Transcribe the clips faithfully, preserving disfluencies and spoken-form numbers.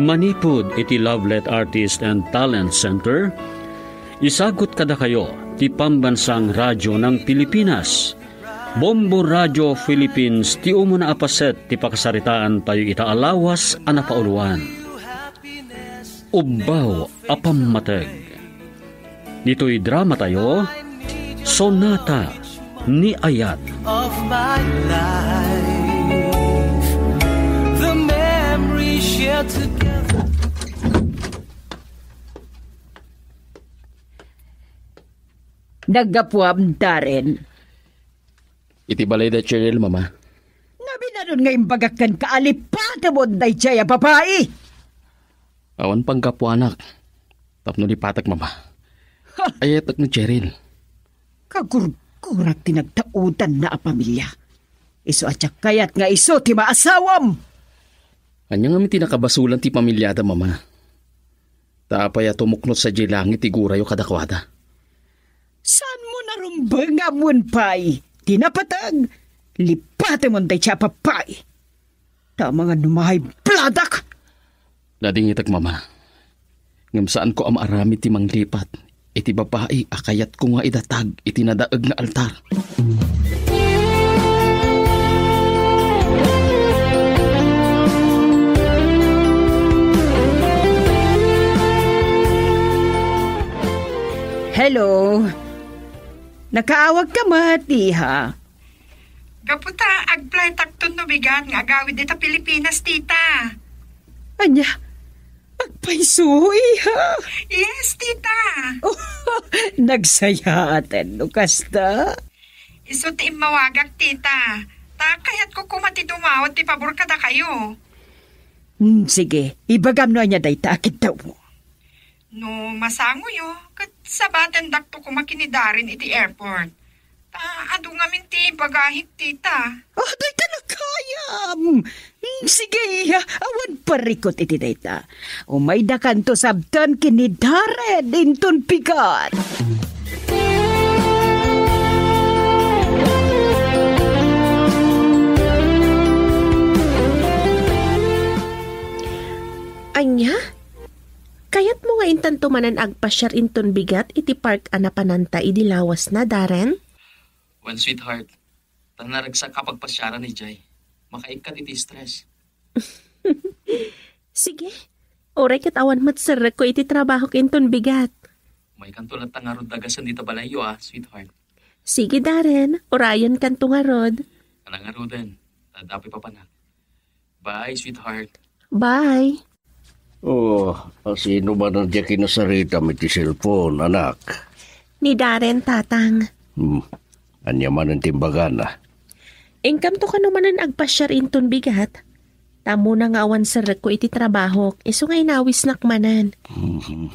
Manipud iti Lovelet Artist and Talent Center, isagut kadakayo ti Pambansang Radyo ng Pilipinas, Bombo Radio Philippines ti umuna a paset ti pakasaritaan tayo ita a lawas a napauluan. Ubbaw a pammateg. Ditoy drama tayo, Sonata ni Ayat. Of my life, the memory shared together. Naggapuam, Darren. Iti balay da Cheryl, Mama. Nabinanon nga imbagak kenka a lipatemon daydiay a babai. Awan panggapuanak. Tapno lipatek, Mama. Ha! Ayatek ni Cheryl. Kagurgurak ti nagtaudanna a pamilya. Isu a diak kayat nga isu ti maasawam. Ania ngamin ti nakabasolan ti pamilyada, Mama? Ta apay a tumuknot sadiay langit ti gurayo kadakuada? Saanmo narumbeng nga ammoen pay ti napateg? Lipatemon dayta a babai. Tama nga no mahay bladak! Nadingitek, Mama. Ngem saanko a maaramid ti manglipat iti babai a kayatko nga idatag iti nadaeg nga altar. Hello. Nakaawagka met, iha? Gapu ta agplaytakton no bigat nga agawid ita Pilipinas, tita. Ania? Agpayso, iha? Yes, tita. Oh, nagsayaaten no kasta. Isu ti immawagak, tita. Ta kayatko koma ti dumawat ti pabor kadakayo. Hmm, sige, ibagam no ania dayta a kiddawmo. No masangoyo, ket sabatendakto koma ken ni Darren iti airport. Ta adu ngamin ti bagahek, tita. Ah, dayta nakayam! Hmm, sige, awan parikut iti dayta. Umaydakanto sabten ken ni Darren inton bigat. Ania? Kayatmo nga intanto manen agpasiar inton bigat iti park a napananta idi lawasna, Darren? Wen, sweetheart, ta naragsak a pagpasiaran idiay. Makaikkat iti stress. Sige. Uray ket awan met serrekko iti trabahok inton bigat. Umaykanto latta ngarud a gasen dita balayyo, a, sweetheart. Sige, Darren. Urayenkanto ngarud. Ala ngaruden. Adda pay papanak. Bye, sweetheart. Bye. Oh, asino manen diay kinasaritam iti cellphone, anak? Ni Darren, tatang. Hmm. Ania manen ti imbagana? Inkamto kano manen agpasiar inton bigat? Ta ammona nga awan serrekko iti trabahok, isu nga inawisnak manen. Mhm.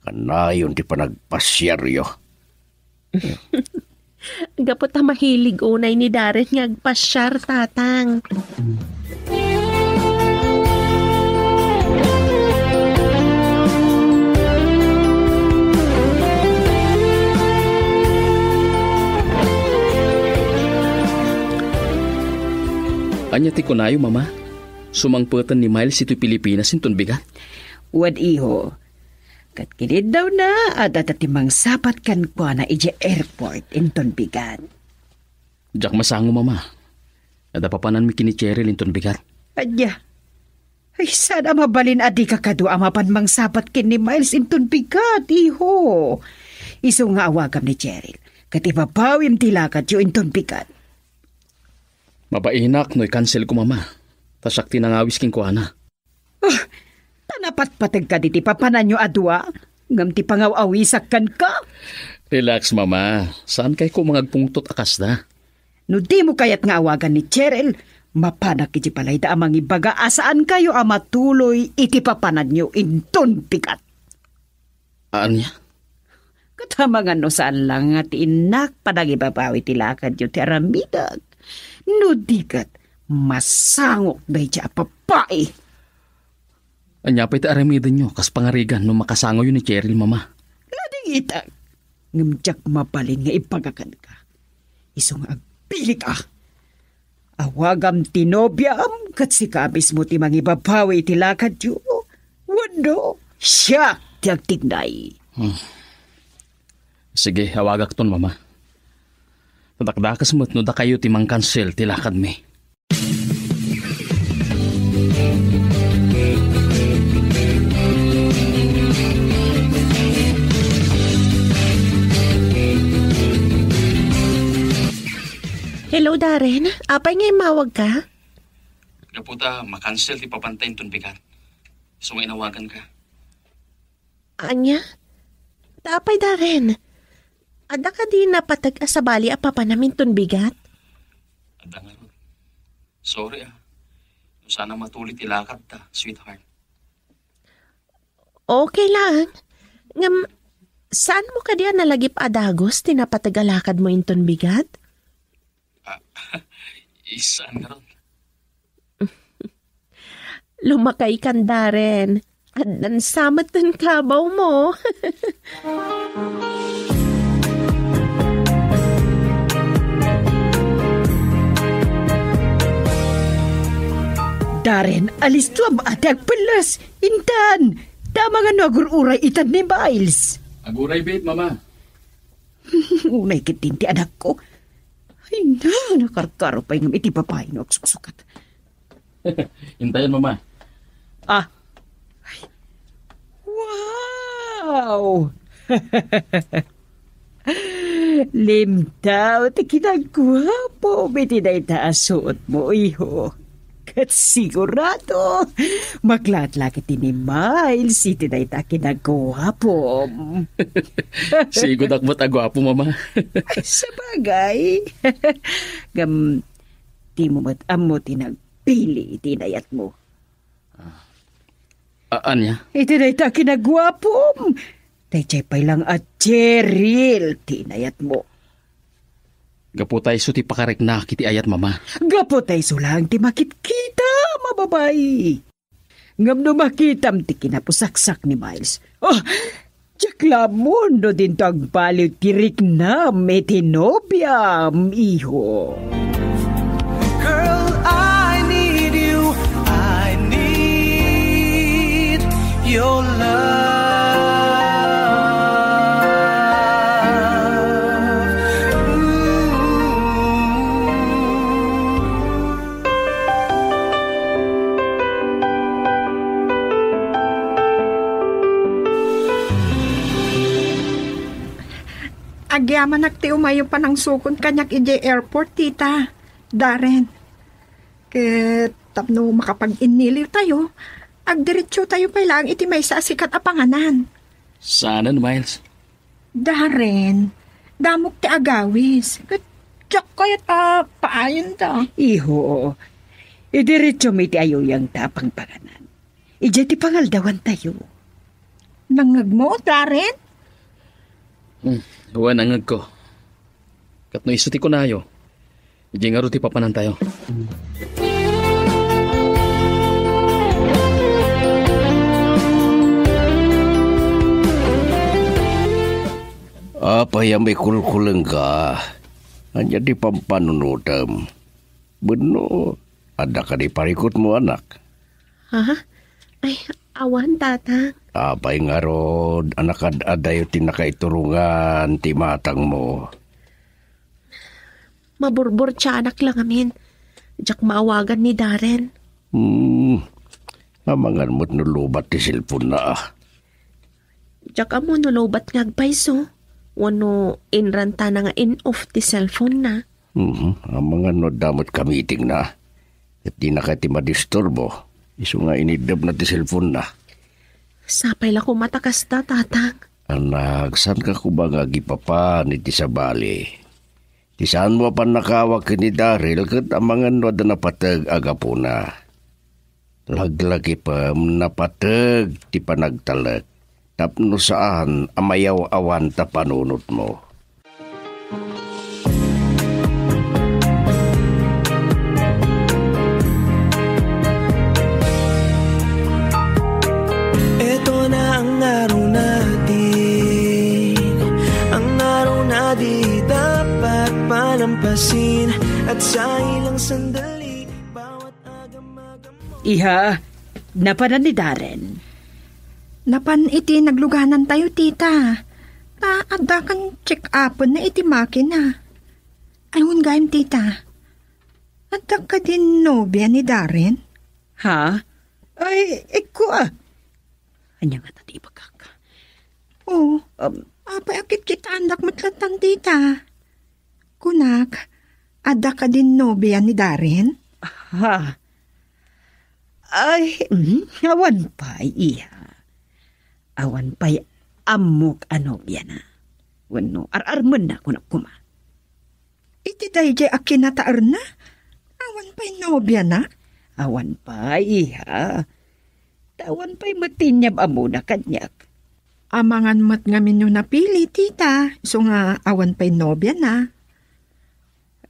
Kanayon ti panagpasiaryo. Gapu ta mahilig unay ni Darren nga agpasiar, tatang. Ania ti kunayo, Mama? Sumangpeten ni Miles iti Pilipinas inton bigat? Wen, iho. Ket kiniddawna, adda ti mangsabat kenkuana idiay airport inton bigat. Diak masango, Mama. Adda papananmi ken ni Cheryl inton bigat. Ania? Ay, saan a mabalin a dika kadu a mapan mangsabat ken ni Miles inton bigat, iho? Isu nga awagam ni Cheryl, ket ibabawim ti lakadyo inton bigat. Mabainak no i-cancel ko, Mama. Ta siak ti nangawis kenkuana. Ah, ta napatpategka diti papananyo a dua, ngem ti pangaw-awisak kenka? Relax, Mama. Saankay koma nga agpungtot a kasta. No dimo kayat nga awagan ni Cheryl, mapanak iti balayda a mangibaga a saankayo a matuloy iti papananyo inton bigat. Ania? Ket amangan no saan laeng nga ti innak panangibabawi ti lakadyo ti aramidek. No di ket, masangok daydiay a babai. Ania pay ti aramidenyo kas pangarigan no makasangoyo ni Cheryl, Mama? Ladingitek. Ngem diak mabalin nga ibaga kenka. Isu nga agbilik a. Awagam ti nobiam ket sika mismo ti mangibabawi iti lakadyo. Wenno, siak ti agtignay. Hmm. Sige, awagakton, Mama. Dakdakes met no dakayo ti mangkansel ti lakadmi. Hello, Darren. Apay nga immawagka? Gapu ta makansel ti papanta inton bigat. Isu nga inawaganka. Ania? Ta apay, Darren? Adda kadi napateg a sabali a papanam inton bigat? Adda ngarud. Sorry, ah. No saan a matulid ti lakadta, sweetheart. Okay lang. Ngem, saanmo kadi a nalagip a dagus ti napateg a lakadmo inton bigat? Ah, saan ngarud? Lumakaykan, Darren. Addan sa met ti kabawmo. Darren, alistuam a ti agpelles. Intan, ta amangan no agur-uray itan ni Miles. Aguray, babe, Mama. Unay ketdin ti anakko. Ay na, nakarkaro pay ngem iti babai no agsuksukat. Intayon, Mama. Ah. Ay. Wow! Limtaw ti kinaguapo iti dayta a suotmo, iho. Ket sigurado, maklaat la ketdi ni Miles iti dayta a kinaguapom. Sigodak met a guapo, Mama. Sabagay. Ngem, dimo met ammo ti nagpili iti inayatmo. A-, ania? Iti dayta a kinaguapom. Daydiay pay lang a Cheryl ti inayatmo. Gapu ta isu ti pakariknak iti ayat, Mama. Gapu ta isu laeng ti makitkita, mababai. Ngem no makitam ti kinapusaksak ni Miles, oh, diak la ammo no dinto agbaliw ti riknam iti nobiam, iho. Girl, I need you. I need your love. Ooh. Agyamanak ti umayo panangsukon kaniak idiay airport, tita. Darren. Ket tapno makapag-inniliw tayo, agdiretso tayo pay laeng iti maysa a sikat a panganan. Saanen, Miles? Darren, damok ti agawis. Ket diak kayat a paayen da. Iho, idiretso mi ti ayuyang ta a pangpanganan. Idiay ti pangaldawan tayo. Nangngegmo, Darren? Hmm, wen, nangngegko. Ket no isu ti kunayo, idiay ngarud ti papanan tayo. Apay a mikulkulengka? Ania ti pampanunotem? Wenno, adda kadi parikutmo, anak? Ha? Ay, awan, Tatang. Apay ngarud a nakaad-adayo ti nakaiturongan ti imatangmo? Maburburtianak la ngamin. Diak maawagan ni Darren. Hmm. Amangan met no lowbat ti cellphone-na, ah. Diak ammo no lowbat nga agpayso, wenno inrantana nga in-off ti cellphone-na. Mhm. Amangan no adda met ka-meeting-na. Ket dinaka ti madisturbo. Isu nga iniddebna ti cellphone-na. Sapay la koma ta kasta, Tatang. Anak, saanka koma nga agipapan iti sabali? Ti saanmo a pannakaawak ken ni Daryl ket amangan no adda napateg a gapuna. Laglagipem, napateg ti panagtalek tapno saan a mayaw-awan ta panunotmo. Ito na ang araw natin, ang araw na di dapat pa Lampasin at sa ilang sandali, bawat agam-agam mo. Iha, napanan ni Darren? Napan iti nagluganan tayo, tita. Ta adda kan check-upen na iti makina. Ay, wen gayam, tita. Adda kadin nobia ni Darren? Ha? Ay, ikko a. Ania ngata ti ibagak? Oh, Um, apay a kitkitaendak met latta, tita? Kunak, adda kadin nobia ni Darren? Ha? Ay, mm, awan pay, iha. Awan pay ammok a nobiana. Wenno, ar-armenna, kunak koma. Iti daydiay a kinataerna, awan pay nobiana? Awan pay, iha. Ta awan pay met ti inyab-ammona kaniak. Amangan met ngamin no napili, tita, isu nga awan pay nobiana.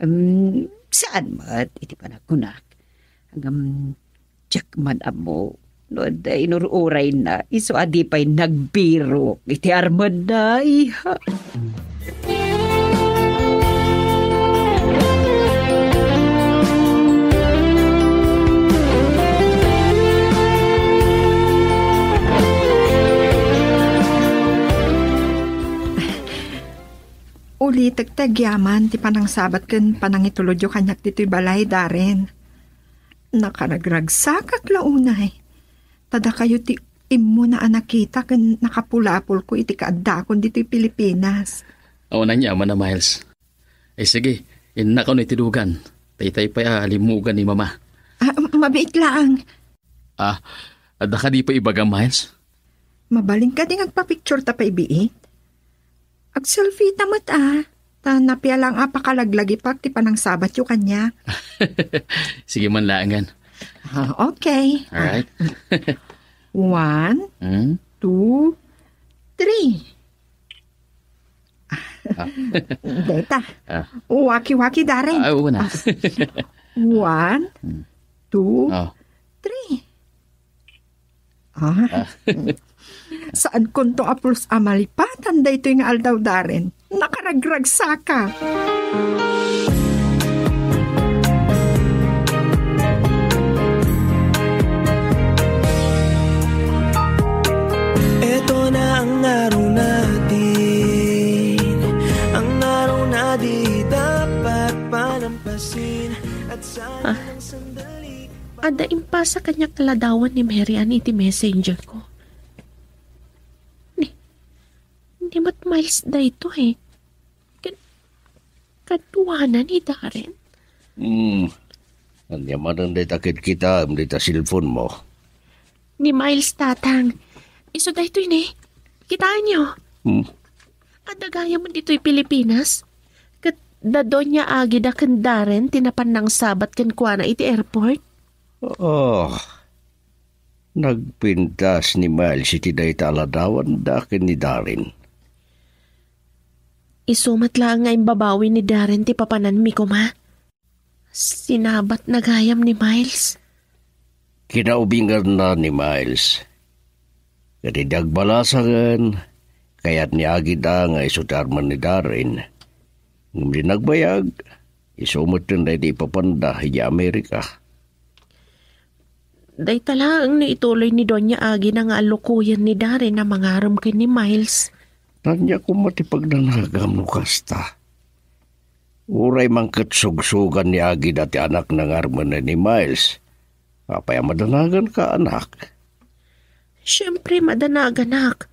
Em, saan met iti panagkunak. Ngem, diak man ammo no adda inur-urayna, isu a di pay nagbirok iti armenna, iha. Ulitek ti agyaman ti panangsabat ken panangitulodyo kaniak ditoy balay, Darren. Nakaragragsakak la unay. Ta dakayo ti immuna a nakita ken nakapulapolko iti kaaddakon ditoy Pilipinas. Awan aniaman a, Miles. Ay, sige, innakon iti dugan. Taytay pay a limmugan ni Mama. Ah, mabiit laeng. Ah, adda kadi pay ibagam, Miles? Mabalin kadi nga agpa-picture ta pay biit? Agselfie ta met, ah. Ta napialang a pakalaglagipak ti panangsabatyo kaniak. Sige man laengen. Ah, okay. Alright. One, Hmm? Two, three. Ah. Deta. Ah. Waki-waki, Darren. Ah, una. Ah. One, Hmm. Two, Oh. Three. Ah. Ah. Saan kunto a pulos a malipatan daytoy nga aldaw, Darren? Nakaragragsaka. Eto na ang araw natin, ang araw na di dapat palampasin at sa Ah. Adda impasa kaniak a ladawan ni Mary Ann iti messenger ko. Ni, ni met Miles daytoy. Ken, kaduana ni Darren. Hmm. Ania manen dayta kitkitaem dita cellphone mo? Ni Miles, Tatang. Isu daytoy ni. Kitaenyo. Hmm. Adda gayam ditoy Pilipinas. Ket da Doña Agida ken Darren ti napan nangsabat kenkuana iti airport. Oh, nagpintas ni Miles iti dayta a ladawanda ken ni Darren. Isu met laeng nga imbabawi ni Darren ti papananmi koma. Sinabatna gayam ni Miles. Kinaubinganna ni Miles. Ket idi agbalasangen, kayat ni Agida nga isu ti armen ni Darren. Ngem di nagbayag, isu metten daydi ipapanda idiay Amerika. Dayta laeng no ituloy ni Doña Agida nga allukoyen ni Darren a mangarem ken ni Miles. Ania koma ti pagdanagam no kasta? Uray man ket sugsugan ni Agida ti anakna nga armen ni Miles. Apay a madanaganka, anak? Siempre, madanaganak.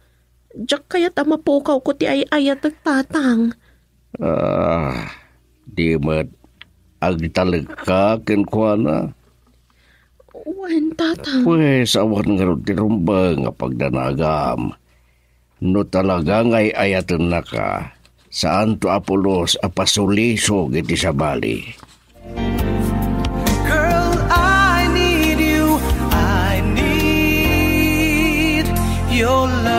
Diak kayat a mapukawko ti ay-ayatek, Tatang. Ah, di met agtalekka kenkuana? Wen, Tatang. Pues, awan ngarud ti rumbeng a pagdanagam. No talaga nga ay-ayatennaka, saanto a pulos a pasulisog iti sabali. Girl, I need you. I need your love.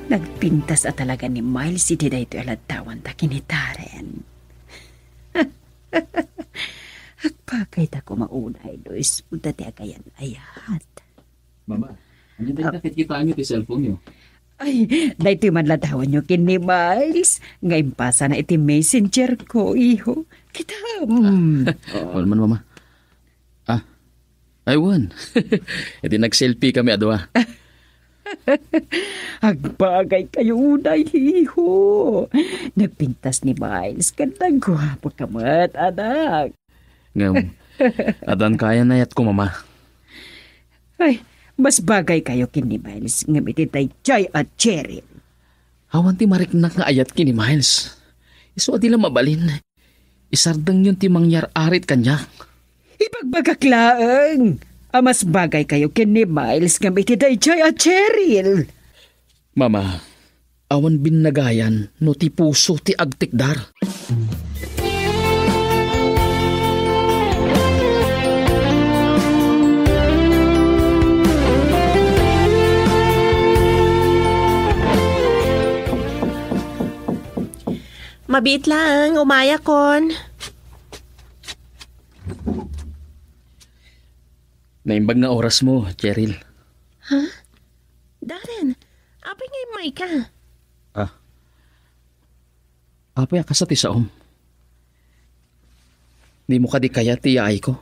Ooh. Nagpintas a talaga ni Miles iti daytoy a ladtawan ta ken ni Darren. Agpakayta koma unay no isu daytoy a kayan-ayat. Mama, ania dayta ket kitaenyo ti cellphone-yo? Ay, daytoy man ladawanyo ken ni Miles nga impasana iti messenger ko, iho. Kita, mm. Wen man, Mama. Ah, ay, wen. Iti nag-selfie kami a dua. Agbagay kayo unay, iho. Nagpintas ni Miles ken nagguapo ka met, anak. Ngem, addan kayan-ayatko, Mama. Ay, mas bagay kayo ken ni Miles ngem iti daydiay a Cheryl. Awan ti mariknak nga ayat ken ni Miles. Isu a di la mabalin. Isardengyon ti mangyar-arit kaniak. Ibagbagak laeng a mas bagay kayo ken ni Miles ngem iti daydiay a Cheryl. Mama, awan binnagayan no ti puso ti agtikdar. Mabiit laeng, umayakon. Naimbag nga orasmo, Cheryl. Ha? Darren, apay nga immayka? Ah. Apay a kasta ti saom? Dimo kadi kayat ti yaayko?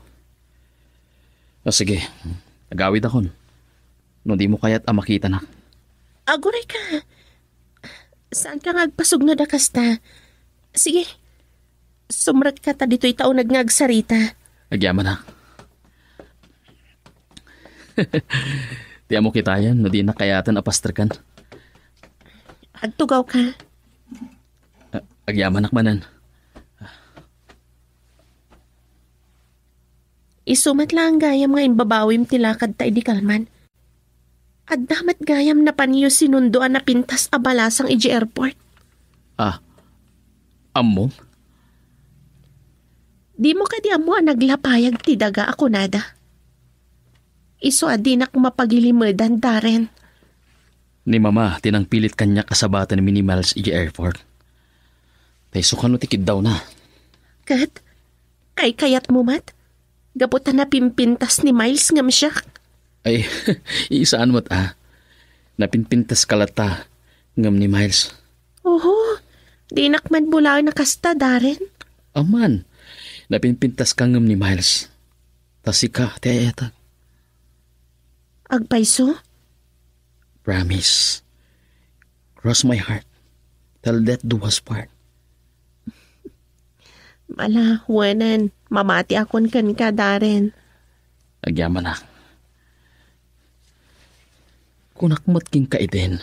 Ah, sige. Agawidakon. No dimo kayat a makitanak. Agurayka. Saanka nga agpasugnod a kasta. Sige. Sumrekka ta ditoy ta uneg nga agsarita. Agyamanak. Ti ammo kitayen no dinak kayaten a pastrekan. Agtugawka. A-, agyamanak manen. Isu met laeng gayam nga imbabawim ti lakadta idi kalman. Adda met gayam napanyo sinundo a napintas a balasang idiay airport. Ah, ammom? Dimo kadi ammo a naglapayag ti daga a kunada? Isu a dinak mapagilimedan, Darren. Ni Mama ti nangpilit kaniak a sabatenmi ni Miles idiay airport. Ta isu kano ti kiddawna. Ket, kaykayatmo met? Gapu ta napimpintas ni Miles ngem siak. Ay, saan met a. Napimpintaska latta ngem ni Miles. Oho, dinak met bulaen a kasta, Darren. Aman, napimpintaska ngem ni Miles. Ta sika ti ay-ayatek. Agpayso? Promise. Cross my heart. Till death do us part. Ala, wenen, mamatiakon kenka, Darren. Agyamanak. Kunak met kenka, Eden,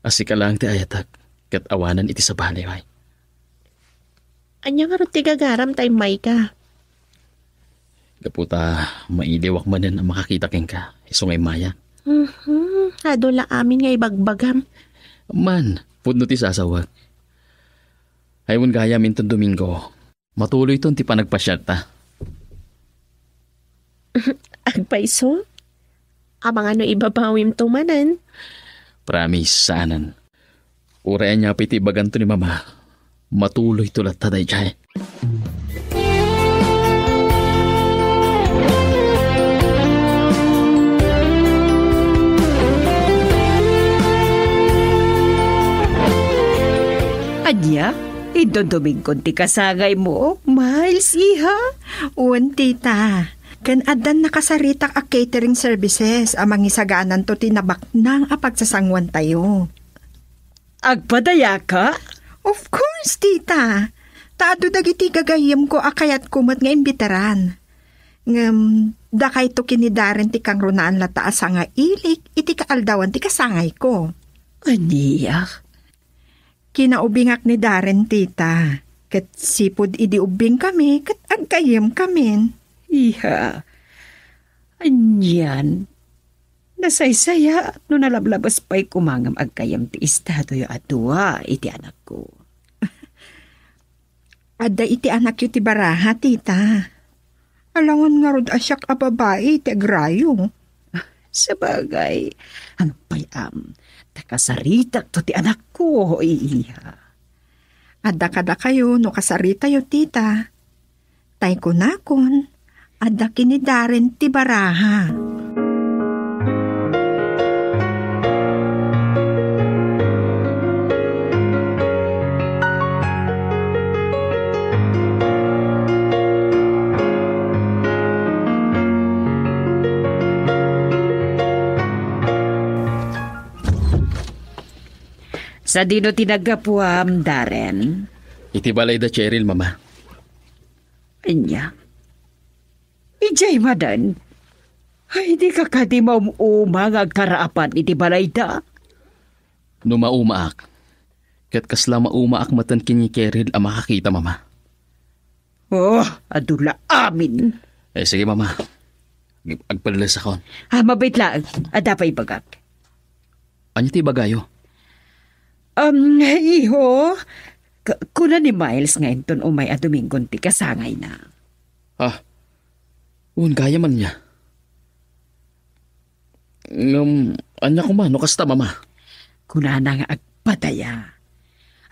a sika laeng ti ayatek, ket awanen iti sabali, ay. Ania ngarud ti gagaram ta immayka? Gapu ta mailiwak manen a makakita kenka, isu nga immaya. Mhm, adu la amin nga ibagbagam. Man, pudno ti sasawek. Ay, wen gayam inton Domingo, matuloyton ti panagpasiarta. Agpayso? Amangan no ibabawimto manen? Promise, saanen. Uray ania pay ti ibaganto ni Mama, matuloyto latta daydiay. Ania? Inton Domingon ti kasangaymo, Miles, iha? Wen, tita. Ken addan nakasaritak a catering services a mangisagananto ti nabaknang a pagsasanguantayo. Agpadayaka? Of course, tita. Ta adu dagiti gagayyemko a kayatko met nga imbitaran. Ngem, dakayto ken ni Darren ti kangrunaan latta a sangailik iti kaaldawan ti kasangayko. Ania? Kinaubingak ni Darren, tita. Ket sipud idi ubbingkami, ket aggayyemkamin. Iha, anian? Nasaysaya no nalablabes pay koma ngem aggayyem ti estadoyo a dua iti anakko. Adda iti anakyo ti baraha, tita. Alangan ngarud a siak a babai ti agrayo. Sabagay, ano pay, am, ta kasaritakto ti anakko, iha. Adda kadakayo no kasaritayo, tita. Tay kunakon, adda ken ni Darren ti baraha. Sadino ti naggapuam, Darren? Iti balay da Cheryl, Mama. Ania? Idiay manen? Ay, dika kadi maum-uma nga agkaraapan iti balayda? No maumaak, ket kasla maumaak metten ken ni Cheryl a makakita, Mama. Oh, adu la amin. Eh, sige, Mama. Ag-, agpellesakon. Ah, mabait laeng. Adda pay ibagak. Ania ti ibagayo? Um, iho, k-, kuna ni Miles nga inton umay a Domingon ti kasangayna. Ah, wen gayam ania. Ngem, ania koma no kasta, Mama? Kunana nga agpadaya.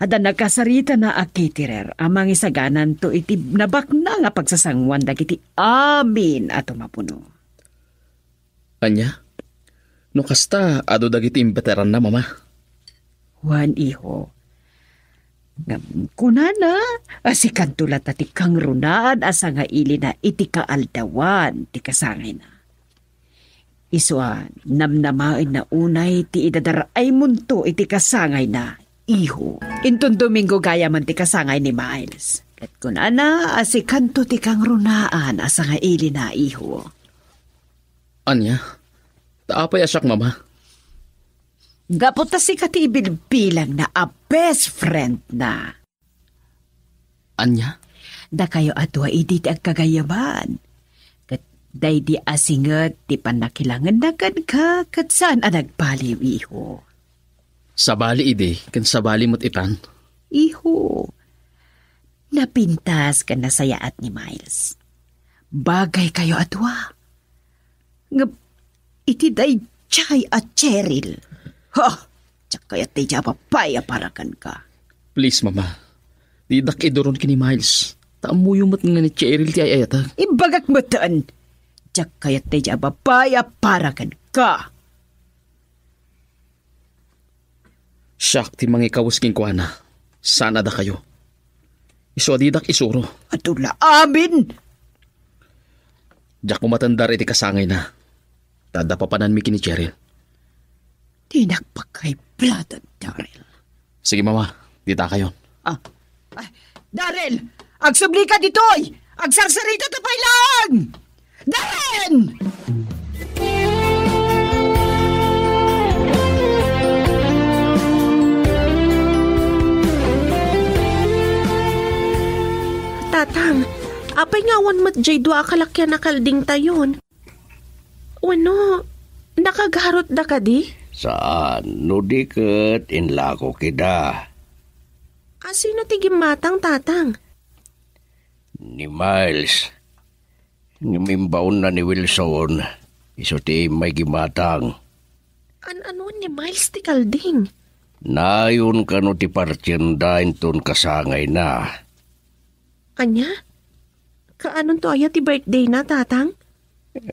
Adda nakasaritana a caterer a mangisagananto iti nabaknang a pagsasanguan dagiti amin a tumapuno. Ania? No kasta, adu dagiti imbitaranna, Mama? Wen, iho. Ngem kunana, a sikanto latta ti kangrunaan a sangailina iti kaaldawan ti kasangayna. Isu a namnamaenna unay ti idadar-aymonto iti kasangayna, iho. Inton Domingo gayamen ti kasangay ni Miles. Ket kunana a sikanto ti kangrunaan a sangailina, iho. Ania? Ta apay a siak, Mama? Gapu ta sika ti ibilbilangna a best friend na. Ania? Dakayo a dua idi ti agkagayaman. Ket daydi a singet ti pannakilangenna kenka ket saan a nagbaliw, iho. Sabali idi, ken sabali met itan. Iho, napintas ken nasayaat ni Miles. Bagaykayo a dua. Ngem iti daydiay a Cheryl. Ha! Diak kayat daydiay a babai a para kenka. Please, Mama. Didak iduron ken ni Miles. Ta ammoyo met nga ni Cheryl ti ay-ayatek. Imbagak metten. Diak kayat daydiay a babai a para kenka. Siak ti mangikawes kenkuana. Saan a dakayo. Isu a didak isuro. Adu la amin! Diak umatendar iti kasangayna. Ta adda papananmi ken ni Cheryl. Dinak pakaibladan, Daryl. Sige, Mama. Ditakayon. Ah. Ay, Daryl! Agsublika ditoy! Agsarsarita ta pay laeng! Daryl! Tatang, apay nga awan met jay dua a kalakian a kaldingtayon? Wenno, nakagarotda kadi? Saan, no di ket inlako kida. A, sino ti gimmatang, Tatang? Ni Miles. Ngem imbaonna ni Wilson, isu ti immay gimmatang. An-anuan ni Miles ti kalding? Nayon kano ti partienda inton kasangayna. Ania? Kaanonto aya ti birthday na, Tatang?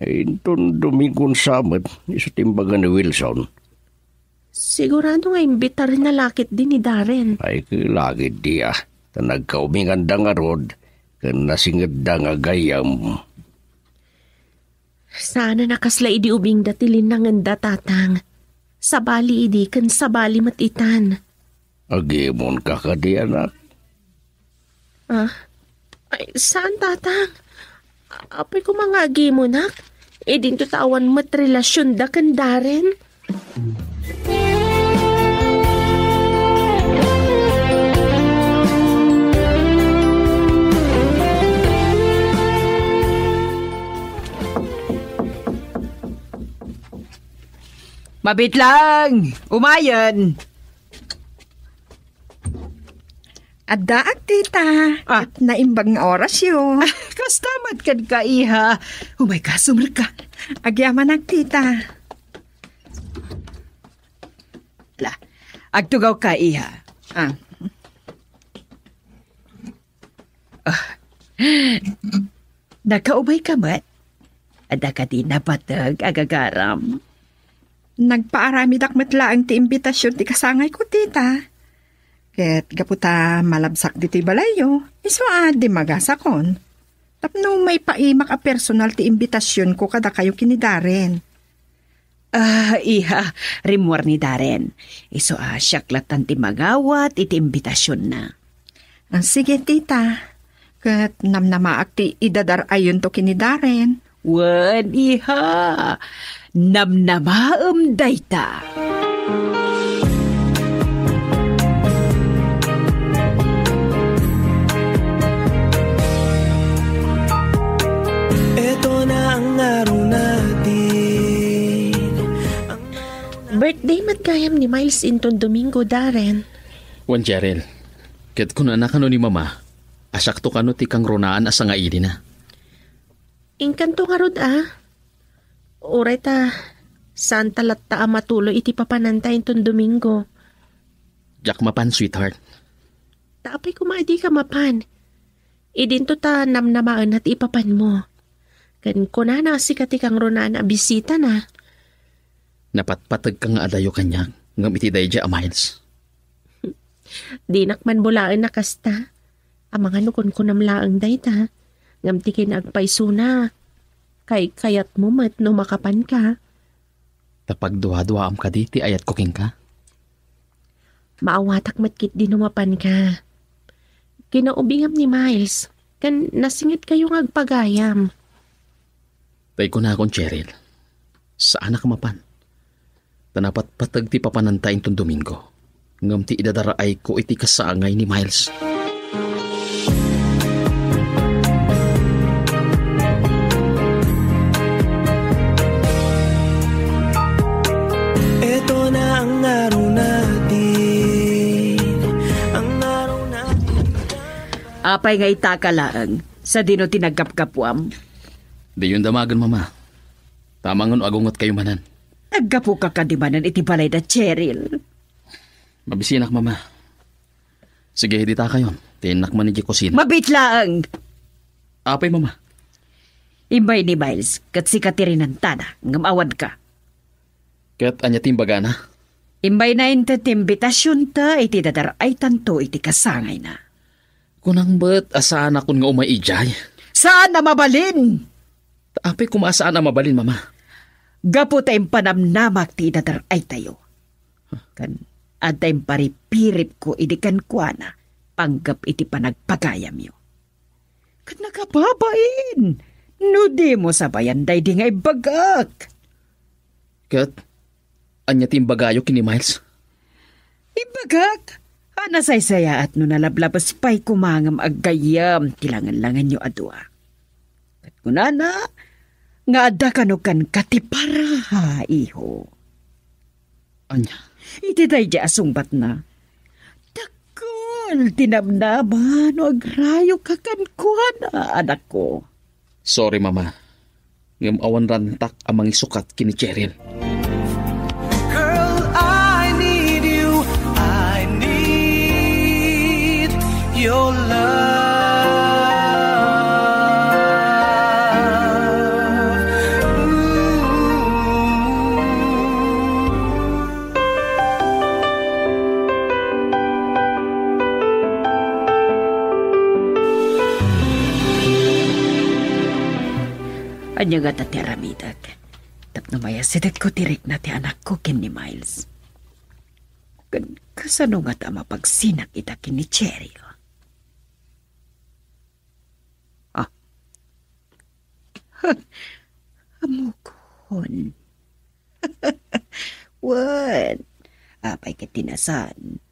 Inton Domingon sa met, isu ti imbaga ni Wilson. Sigurado nga imbitarna la ketdi ni Darren. Ay, ket la ketdi, a. Ta nagkauminganda ngarud, ken nasingedda nga gayyem. Saan a kasla idi ubingda ti linnangenda, Tatang. Sabali idi ken sabali met itan. Agimonka kadi, anak? Ah? Ay, saan, Tatang? Apay koma nga agimonak? Idinto ta awan met relasionda ken Darren. Mabit lang! Umayen! Addaak, tita. Ah. Ket naimbag nga orasyo. Kasta met kenka, iha. Umayka, sumerka. Agyamanak, tita. Agtugawka, iha. Ah. Ah. Nakaubay ka met? Adda kadi napateg a gagaram? Nagpaaramidak met laeng ti imbitasion ti kasangayko, tita. Ket gapu ta malabsak ditoy balayyo, isu a dimmagasakon. Tapno maipaimak a personal ti imbitasionko kadakayo ken ni Darren. Ah, iha, rimmuar ni Darren. Isu a siak lattan ti mangawat iti imbitasionna. Ah, sige, tita. Ket namnamaak ti idadar-ayonto ken ni Darren. Wen, iha. Namnamaem dayta. Eto na ang araw natin. Birthday met gayam ni Miles inton Domingo, Darren. Wen, Cheryl. Ket kunana kano ni Mama, a siakto kano ti kangrunaan a sangailina. Inkanto ngarud, a? Uray ta, saanta latta a matuloy iti papananta inton Domingo. Diak mapan, sweetheart. Ta apay koma a dika mapan? Idinto ta namnamaenna ti ipapanmo. Ken kunana a sika ti kangrunaan a bisitana. Napatpategka nga adayo kaniak, ngem iti daydi a Miles. Dinak man bulaen a kasta. Amangan no kunkunam laeng dayta, ngem ti kinaagpaysona, kaykayatmo met no makapanka. Ta pagduaduaam kadi ti ayatko kenka? Maawatak met ketdi no mapanka. Kinaubingam ni Miles, ken nasingitkayo nga agpagayam. Tay kunakon, Cheryl, saanak a mapan. Ta napatpateg ti papananta inton Domingo, ngem ti idadaraayko iti kasangay ni Miles. Eto na ang araw natin, ang araw natin. Apay nga itaka laeng, sadino ti naggapgapuam? Diyon damagen, Mama. Amangan no agungetkayo manen. Naggapuka kadi manen iti balay da Cheryl? Mabisinak, Mama. Sige, dita kayon. Ti innak man idiay kusina. Mabiit laeng! Apay, Mama? Imbay ni Miles, ket sika ti rinantada, ngem awanka. Ket ania ti imbagana? Imbayna inted ti imbitasionta iti dadar-aytanto iti kasangayna. Kunam met a saanakon nga umay idiay. Saan a mabalin! Ta apay koma a saan a mabalin, Mama? Gapu ta impanamnamak ti idadar-aytayo. Ken adda imparipiripko idi kenkuana, panggep iti panagpagayamyo. Ket nakababain no dimo sabayan daydi nga imbagak. Ket ania ti imbagayo ken ni Miles? Imbagak a nasaysayaat no nalablabes pay koma ngem aggayyem ti langenlangenyo a dua. Ket kunana nga adda kano kenka ti para, iho. Ania? Iti daydi a sungbatna, dakkel ti namnama no agrayoka kenkuana, anakko. Sorry, Mama. Ngem awan rantak a mangisukat ken ni Cheryl. Girl, I need you. I need your love. Ooh. Ania ngata ti aramidek tapno mayasidegko ti rikna ti anakko ken ni Miles? Ken kasano ngata a mapagsinak ita ken ni Cheryl? Ah. Ammokon. Wen, apay ket ti nasan?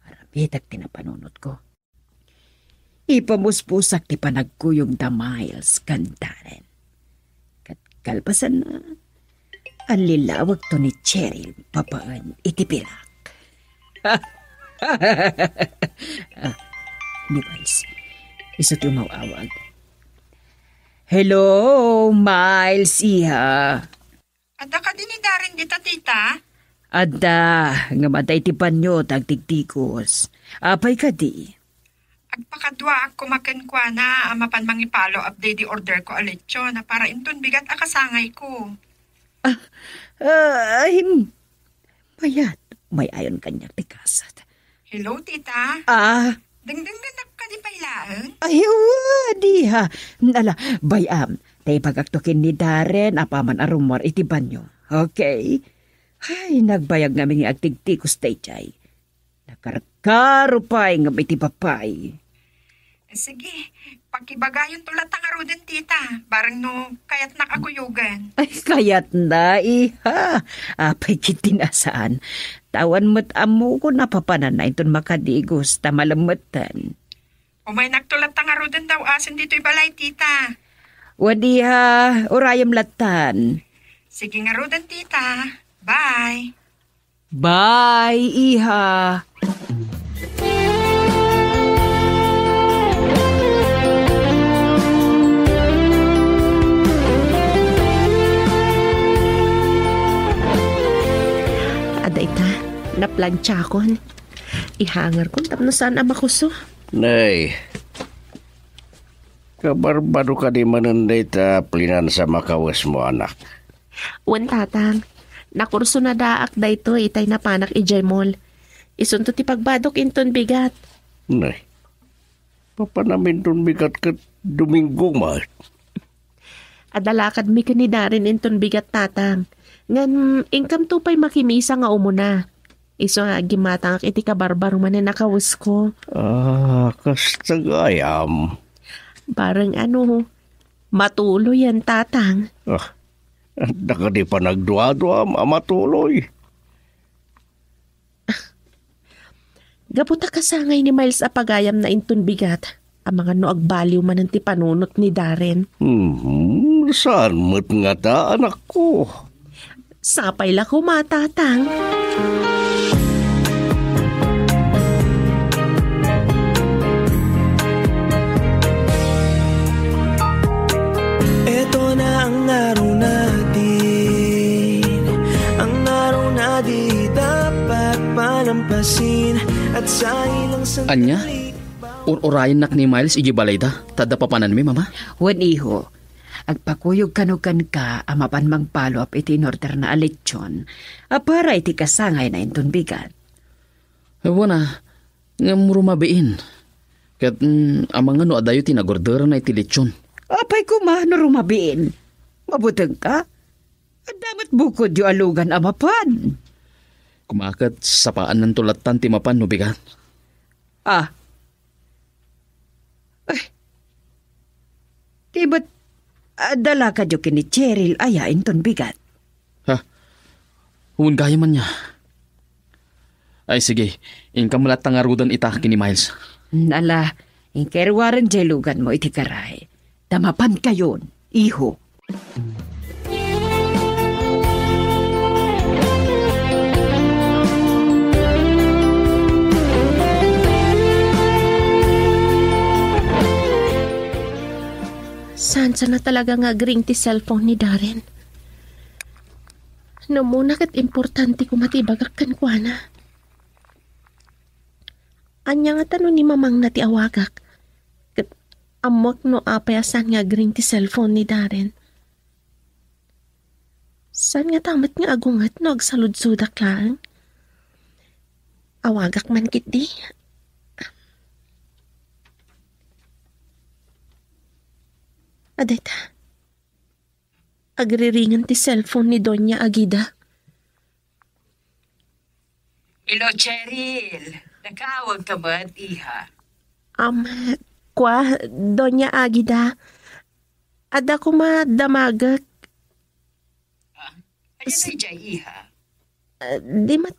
Aramidek ti napanunotko. Ipamuspusak ti panagkuyog da Miles ken Darren. Ket kalpasanna, allilawagto ni Cheryl babaen iti birak. Ah, ni Miles, isu ti umaw-awag. Hello, Miles, iha. Adda kadi ni Darren dita, tita? Adda, ngem adda iti banio ti agtigtigos. Apay kadi? Agpakaduaak koma kenkuana a mapan mangi-follow up daydi order ko a lechon a para inton bigat a kasangayko. Ah, ah, him-, mayat, may ayon kaniak ti kasat. Hello, tita. Ah. Dengdenggennak kadi pay laeng? Ay, wa, diha. Ala, bay-am, ta ibagakto ken ni Darren apaman a rummuar iti banio. Okay? Ay, nagbayag ngamin nga agtigtigos daydiay. Nakarkaro pay ngem iti babai. Sige, pakibagayonto latta ngaruden, tita. Bareng no kayatnak a kuyogen. Ay, kayatna, iha. Apay ketdi a saan. Ta awan met ammokon a papananna inton makadigos ta malemmetten. Umaynakto latta ngaruden daw-asen ditoy balay, tita. Wen, iha, urayem lattan. Sige ngaruden, tita. Bye. Bye, iha. Adda ita, naplantsaakon. Ihangarkon tapno saan a makuso. Nay, kabarbaro kadi manen dayta plinansa a kawesmo, anak? Wen, tatang. Nakursunadaak daytoy itay napanak idiay mall. Isunto ti pagbadok inton bigat. Nay, papanam inton bigat ket Domingo met. Adda lakadmi ken ni Darren inton bigat, tatang. Ngem inkamto pay makimisa nga umuna. Isu nga agimmatangak iti kabarbaro manen a kawesko. Ah, kasta gayam. Bareng ano, matuloyen, tatang. Ah, adda kadi panagduaduam a matuloy? Gapu ta kasangay ni Miles a pagayamna inton bigat, amangan no agbaliw manen ti panunot ni Darren. Mhm, saan met ngata, anakko? Sapay la koma, tatang. Ito na ang araw natin, ang araw na di dapat palampasin, at sa ilang sandali. Ania? Ur-urayennak ni Miles idiay balayda, ta adda papananmi, Mama? Wen, iho. Agpakuyog kano kenka a mapan mang-follow up iti in-orderna a lechon a para iti kasangayna inton bigat. Wen a, ngem rumabiin. Ket, mm, amangan no adayo ti nagorderna iti lechon. Apay koma no rumabiin? Mabutengka? Adda met bukodyo a lugan a mapan. Koma ket sapaannanto lattan ti mapan no bigat. Ah. Ay. Ti met, adda lakadyo ken ni Cheryl aya inton bigat? Ha? Wen gayam ania. Ay, sige. Inkam latta ngaruden ita ken ni Miles. Ala, inkay ruaren diay luganmo iti garahe. Ta mapankayon, iho. Saan sana talaga nga agring ti cellphone ni Darren? No umuna ket importante koma ti ibagak kenkuana. Ania ngata no ni mamangna ti awagak? Ket ammoak no apay a saan nga agring ti cellphone ni Darren. Saan ngata met nga agunget no agsaludsodak laeng? Awagak man ketdi. Adda ita. Agriringen ti cellphone ni Doña Agida. Hello, Cheryl. Nakaawagka met, iha? Um, kua, Doña Agida. Adda koma damagek. Ah, ania daydiay, iha? Ah, di met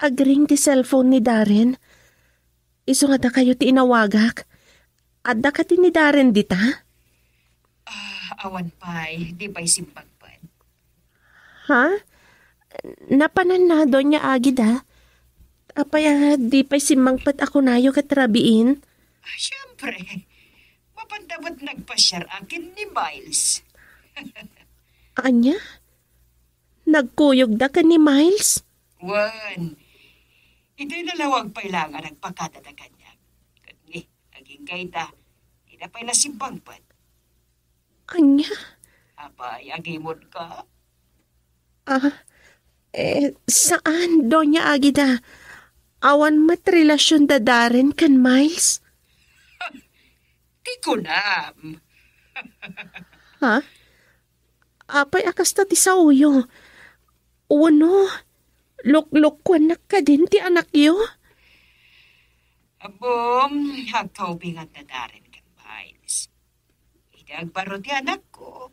agring ti cellphone ni Darren. Isu nga dakayo ti inawagak. Adda kadi ni Darren dita? Ah, awan pay, di pay simmangpet. Ha? Napananna, Doña Agida? Apay a di pay simmangpet a kunayo ket rabiin? Ah, siempre. Mapanda met nagpasiar a ken ni Miles. Ania? Nagkuyogda ken ni Miles? Wen, iti nalawag pay laeng a nagpakadada kaniak. Ket ni, agingga ita, dina pay nasimbangpet. Ania? Apay, agimod ka? Ah, eh, saan, Doña Agida? Awan met relasion da Darren ken Miles? Ti kunam. Ha? Apay a kasta ti saoyo? Wenno, luklukuennak kadin ti anakyo? Ammom, agkaubingan da Darren ken Miles. Idi agbaro ti anakko,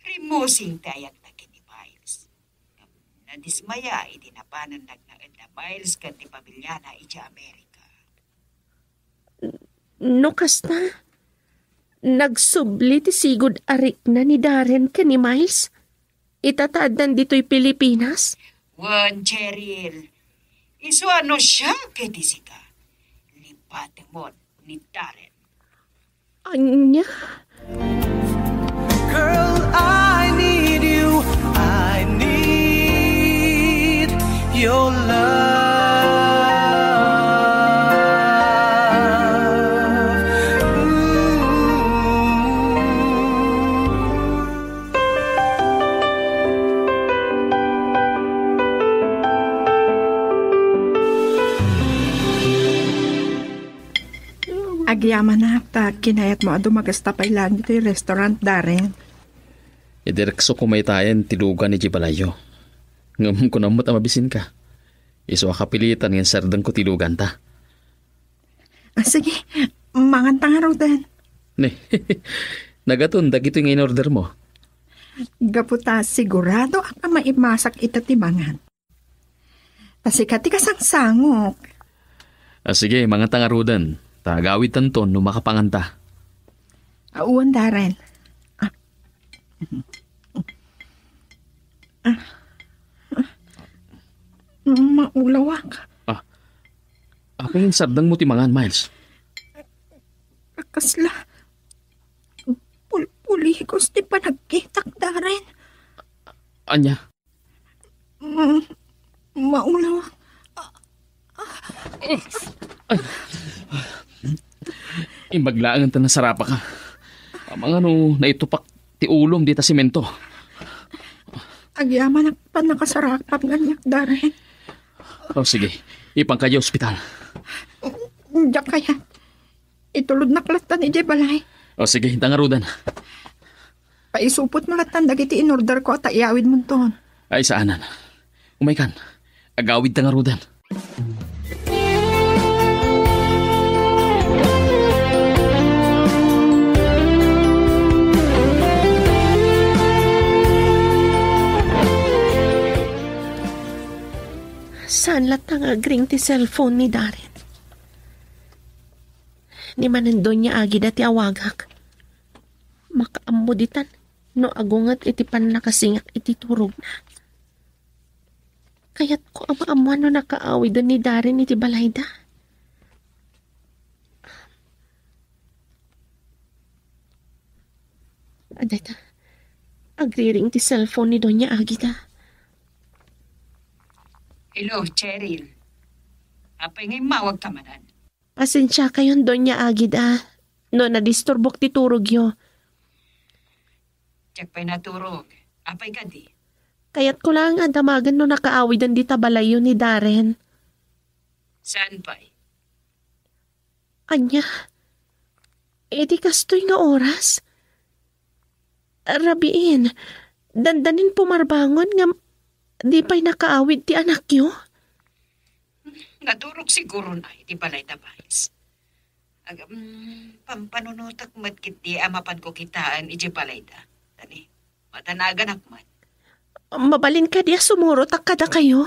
rimmusing ti ayatna ken ni Miles. Ngem nadismaya idi napanen nagnaed da Miles ken ti pamilyana idiay Amerika. No kasta, nagsubli ti sigud a rikna ni Darren ken ni Miles ita ta addan ditoy Pilipinas? Wen, Cheryl, isu a no siak iti sika, lipatemon ni Darren. Ania? Girl, I need you. I need your love. Ooh. Agyamanak ta kinayatmo a dumagasta pay laeng ditoy restaurant, Darren. Idirekso ko maytayen ti lugan idiay balayyo. Ngem kunam met a mabisinka. Isu a kapilitan nga insardengko ti luganta. Ah, sige, manganta ngaruden. Ni, nagaton dagitoy nga in-ordermo. Gapu ta sigurado a maimasak ita ti mangan. Ta sika ti kasangsangok. Ah, sige, manganta ngaruden. Ta agawidtanton no makapanganta. Ah, wen, Darren. Ah. Ah. Maulawak. Ah. Apay insardengmo ti mangan, Miles? Kasla pulpuligos ti panagkitak, Darren. Ania? Mm, maulawak. Imbag laeng ta nasarapaka. Amangan no naitupak ti ulom dita semento. Agyamanak pannakasarapam kaniak, Darren. O, sige. Ipanka idiay ospital. Diak kayat. Itulodnak lattan idiay balay. O, sige, inta ngaruden. Paisupotmo lattan dagiti in-orderko a ta iyawidmonton. Ay, saanan. Umaykan. Agawidta ngaruden. Saan latta nga agring ti cellphone ni Darren? Ni manen Doña Agida ti awagak. Makaammo ditan no agunget iti pannakasingak iti turogna. Kayatko a maammuan no nakaawiden ni Darren iti balayda. Adda ta, agriring ti cellphone ni Doña Agida. Hello, Cheryl. Apay nga immawagka manen? Pasensiakayon, Doña Agida, no nadisturbok ti turogyo. Diak pay naturog. Apay kadi? Kayatko laeng a damagen no nakaawiden dita balayyo ni Darren. Saan pay? Ania? Iti kastoy nga oras? Rabiin, dandanin pumarbangon ngem di pay nakaawid ti anakyo? Naturog siguro na iti balay da Miles. Agam, pampanunotak met ketdi a mapanko kitaen iti balayda. Tani, madanaganak met. Mabalin kadi a sumurotak kadakayo?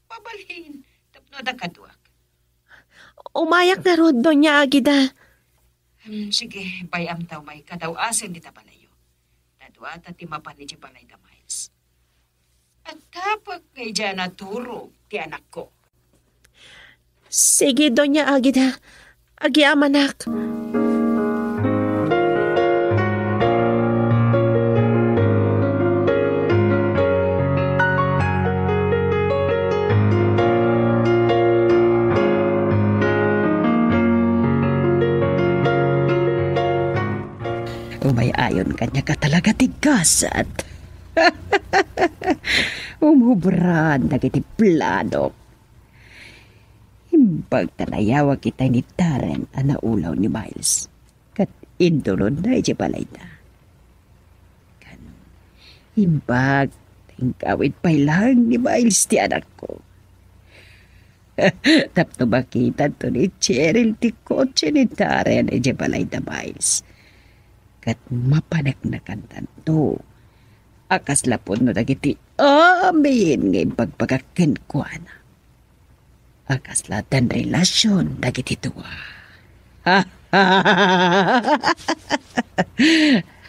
Mabalin, tapno adda kaduak. Umayak ngarud, Doña Agida. Hmm, sige, bay-am ta umay kadaw-asen dita balayyo. Ta dua ta ti mapan iti balay da Miles. Adda pay nga idiay naturog ti anakko. Sige, Doña Agida. Agyamanak. Kaniak a talaga ti gasat. Umubran dagiti planok. Imbag ta nayawag itay ni Darren a naulaw ni Miles ket indunonna idiay balayda. Ken imbag ta inggawid pay laeng ni Miles ti anakko. Tapno makitanto ni Cheryl ti kotse ni Darren idiay balayda, Miles, ket mapaneknekantanto a kasla pudno dagiti amin nga imbagbaga kenkuana. A kasla dan relasion dagiti dua.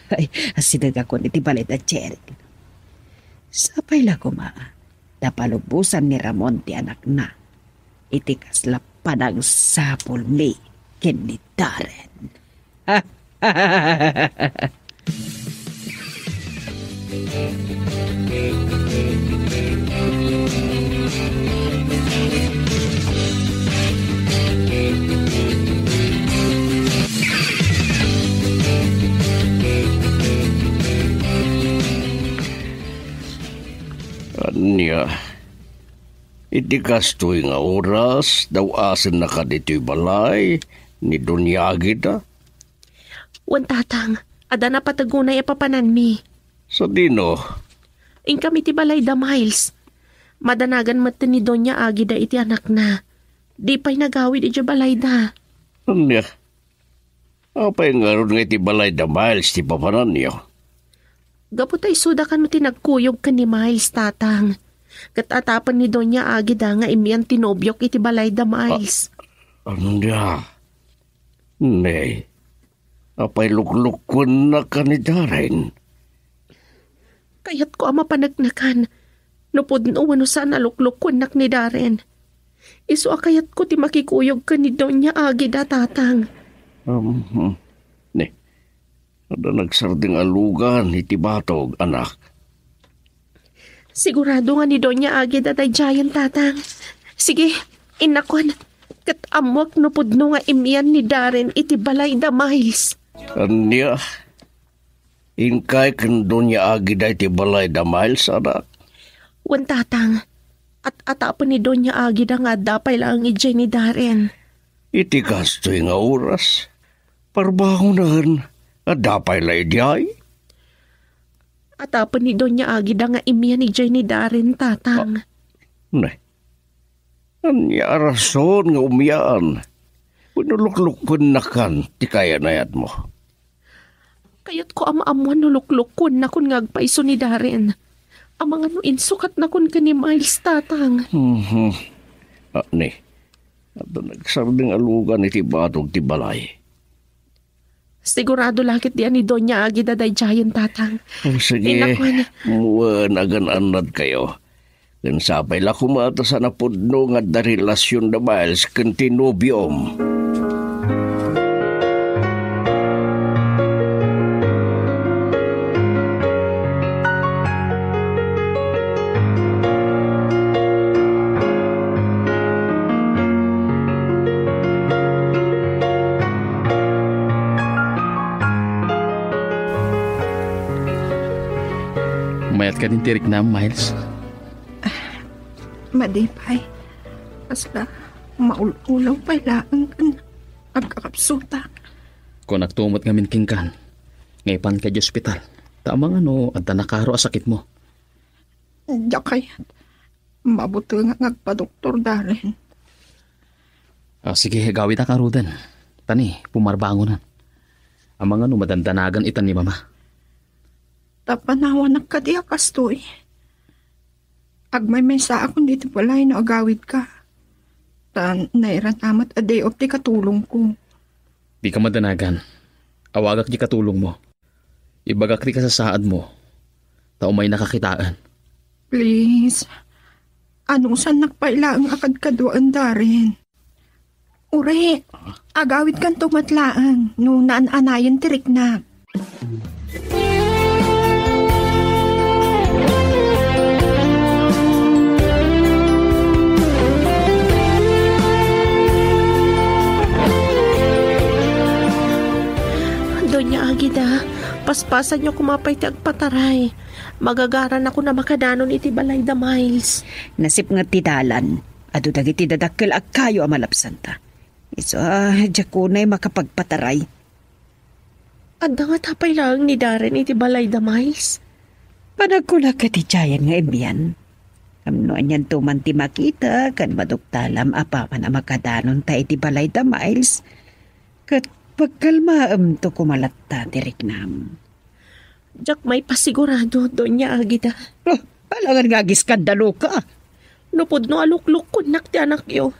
Ay, asidegakon iti balayda, Cheryl. Sapay la koma ta palubosan ni Ramon ti anakna iti kasla panagsapulmi ken ni Darren. Ania, iti kastoy nga oras, daw-asenna kaditoy balay ni Doña Agida? Wen, Tatang, adda napategunay a papananmi. Sadino? Inkami ti balayda, Miles. Madanagan met ni Doña Agida iti anakna. Di pay nagawid idiay balayda. Ania? Apay ngarud nga iti balayda, Miles, ti papananyo? Gapu ta isuda kano ti nagkuyog ken ni Miles, Tatang. Ket atapen ni Doña Agida nga immian ti nobiok iti balayda, Miles. Ania? Nay, apay luklukkuennak ni Darren? Kayatko a mapaneknekan no pudno wenno saan a luklukkuennak ni Darren. Isu a kayatko ti makikuyog ken ni Doña Agida, Tatang. Um, hmm. Ni, adda nagsardeng a lugan iti batog, anak. Sigurado nga ni Doña Agida daydiayen, Tatang. Sige, innakon. Ket ammoak no pudno nga immian ni Darren iti balayda, Miles. Ania? Inkay ken Doña Agida iti balayda, Miles, anak? Wen, Tatang. At-atapen ni Doña Agida nga adda pay laeng idiay ni Darren. Iti kastoy nga oras, parbangonen, adda pay la idiay? Atapen ni Doña Agida nga immian idiay ni Darren, Tatang. Ah, ne. Ania a rason nga umian? Wenno luklukkuennakan ti kayanayatmo? Kayatko a maammoan no luklukkuennakon nga agpayso ni Darren. Amangan no insukatnakon ken ni Miles, Tatang. Mhm. Ah, ne, adda nagsardeng a lugan iti batog ti balay. Sigurado la ket diay ni Doña Agida daydiayen, Tatang. Oh, sige. Innakon. Wen, agan-annadkayo. Ken sapay la koma ta saan a pudno nga adda relasion da Miles ken ti nobiom. Mayat kadin ti riknam, Miles? Madi pay. Kasla maul-ulaw pay laeng ken agkakapsuta. Kunak met ngamin kenkan nga ipanka idiay ospital. Ta amangan no adda nakaro a sakitmo. Diak kayat. Mabutengak nga agpadoktor, Darren. Ah, sige, gawidak ngaruden. Ta ni, pumarbangonan. Amangan no madandanagan itan ni Mama. Ta panawanak kadi a kastoy. Agmaymaysaakon ditoy balay no agawidka. Ta nairatamat a day off ti katulongko. Dika madanagan. Awagak ti katulongmo. Ibagak ti kasasaadmo. Ta umaynaka kitaen. Please. Anusannak pay laeng a kadkaduaen, Darren. Uri, agawidkanto met laeng no naan-anayen ti riknak. Doña Agida, Paspasanyo koma pay ti agpataray. Magagaranakon a makadanon iti balay da Miles. Nasipnget ti dalan. Adu dagiti dadakkel a kayo a malapsanta. Isu a, diak unay makapagpataray. Adda ngata pay laeng ni Darren iti balay da Miles? Panagkunak iti Giant nga immian. Ngem no anianto man ti makita, ken maduktalam apaman a makadanonta iti balay da Miles, ket pagkalmaemto koma latta ti riknam. Diak maipasigurado, Doña Agida. Oh, alangan nga agiskandaloka. No pudno a luklukkonnak ti anakyo.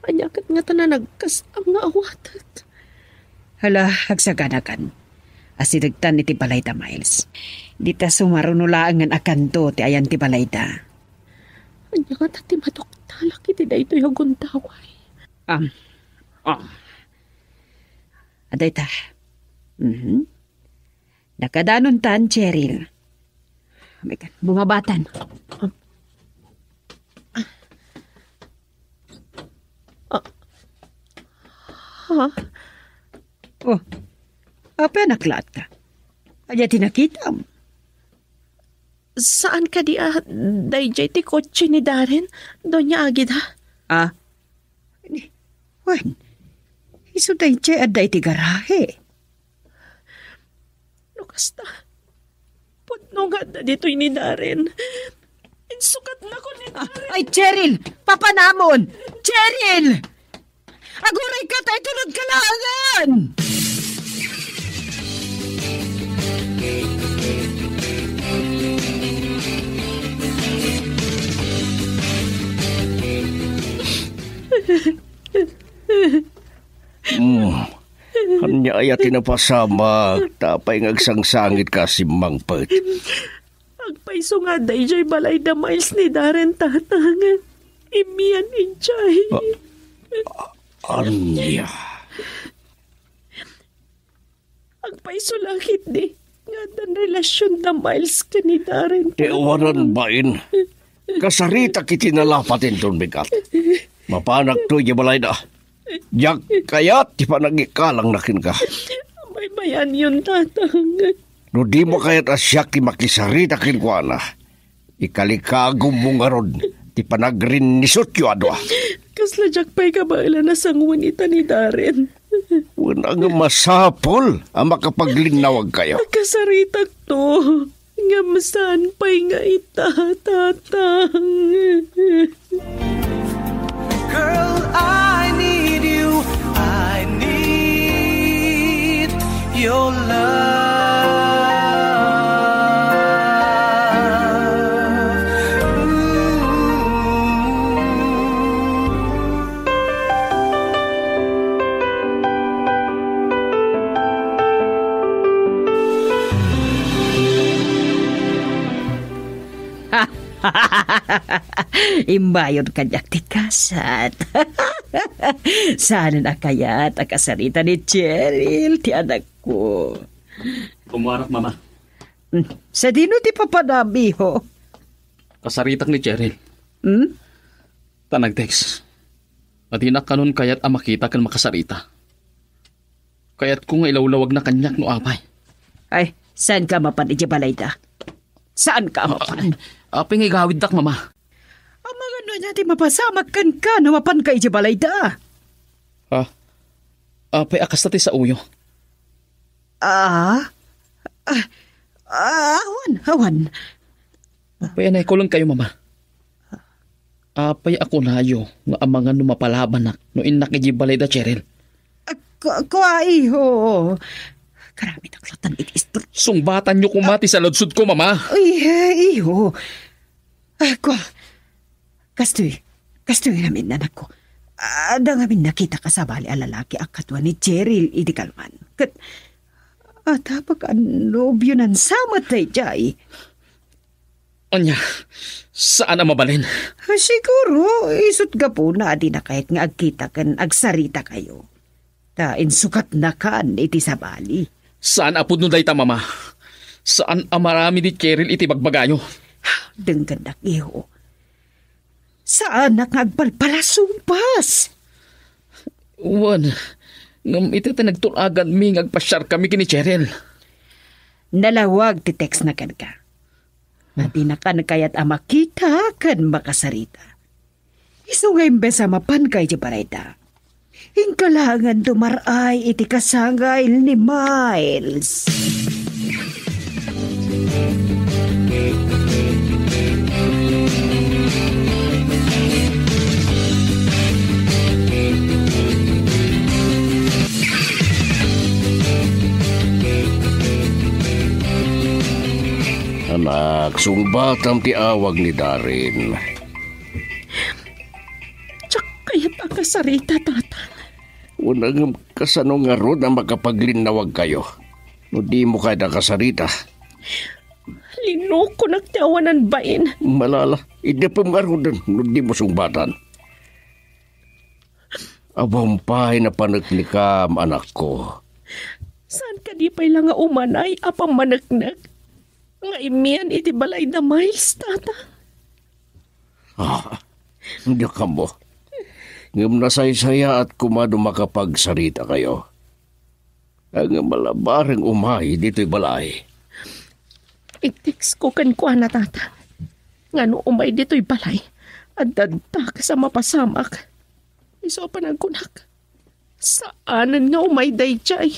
Ania ket ngata a nagkasang nga awatek? Hala, agsaganakan. Asidegtan iti balayda, Miles. Dita sumaruno laengen a kanto ti ayan ti balayda. Ania ngata ti maduktalak iti daytoy a gundaway? Am, ah. Adayta. Mhm. Nakadanontan, Cheryl. Bumabatan. Ah. Ha? Oh, apay a naklaatka? Ania ti nakitam? Saan kadi a dayjay ti kotse ni Darren, Doña Agida? Ah? Wen, isu dayjay adda iti garahe. No kasta, pudno nga adda ditoy ni Darren. Insukatnakon ni Darren. Ay, Cheryl! Papanamon! Cheryl! Agurayka ta itulodka laengen! Hmm. Ania aya ti napasamak, ta apay nga agsangsangitka a simmangpet? Agpayso nga adda idiay balayda Miles ni Darren, Tatang. Immian idiay. Ah, ania? Agpayso la ketdi nga addan relasionda Miles ken ni Darren, Tatang. Ti awanan bain. Kasaritak iti nalapat inton bigat. Mapanakto idiay balayda. Diak kayat ti panagikkalangna kenka. Baybay-anyon, Tatang. No dimo kayat a siak ti makisarita kenkuana, ikalikagummo ngarud ti panagrinnisutyo a dua. Kasla diak pay kabaelan a sangoen ita ni Darren. Wen, ngem masapul a makapaglinnawagkayo. Kasaritakto. Ngem saan pay nga ita, Tatang? Girl, I need you. I need your love. Ooh. Imbayon kaniak ti kasat. Saanen a kayat a kasarita ni Cheryl ti anakko. Kummuarak, Mama. Hmm. Sadino ti papanam, iho? Kasaritak ni Cheryl. Hmm? Ta nag-text. Adinak kanon kayat a makita ken makasarita. Kayatko nga ilawlawagna kaniak no apay. Ay, saanka a mapan idiay balayda? Saanka a mapan? Apay nga igawiddak, Mama? Amangan no ania ti mapasamak kenka no mapanka idiay balayda? Ah, apay a kasta ti saoyo? Ah, ah, ah, awan, awan. Apay a naikulenkayo, Mama? Apay a kunayo nga amangan no mapalabanak no innak idiay balayda, Cheryl? Ah, ku-, kua, iho. Karamidak latan iti istorya. Sungbatanyo koma ti saludsodko, Mama. Ay, eh, iho. Ah, kua. Kastoy, kastoy ngamin, anakko. Adda ngamin nakitak a sabali a lalaki a kadua ni Cheryl idi kalman. Ket, atabak a nobionan sa met daydiay. Ania, saan a mabalin? Ah, siguro, isut' gapuna a dina kayat nga agkita ken agsaritakayo. Ta insukatnakan iti sabali. Saan a pudno dayta, Mama. Saan a marami ni Cheryl iti bagbagayo. Denggennak, iho. Saanak nga agpalpalasupas. Wen, ngem iti ti nagtul-aganmi nga agpasiarkami ken ni Cheryl. Nalawag ti textna kenka. Adinaka kayat a makita ken makasarita. Isu nga imbes a mapanka iti balayda, inka laengen dumar-ay iti kasangay ni Miles. Anak, sungbatam ti awag ni Darren. Diak kayat a kasarita, Tatang. Wen, ngem kasano ngarud a makapaglinnawagkayo no dimo kayat a kasarita? Linukonak ti awanan bain. Malala, idepem ngaruden no dimo sungbatan. Awan pay napaneknekam, anakko. Saan kadi pay la nga umanay a pammaneknek nga immian iti balayda, Miles, Tatang? Ah, diak ammo. Ngem nasaysayaat koma no makapagsarita kayo. Ngem malabareng umay ditoy balay. I-text ko kenkuana, Tatang, nga no umay ditoy balay, adda dakes a mapasamak. Isu a panagkunak, saanen nga umay daydiay.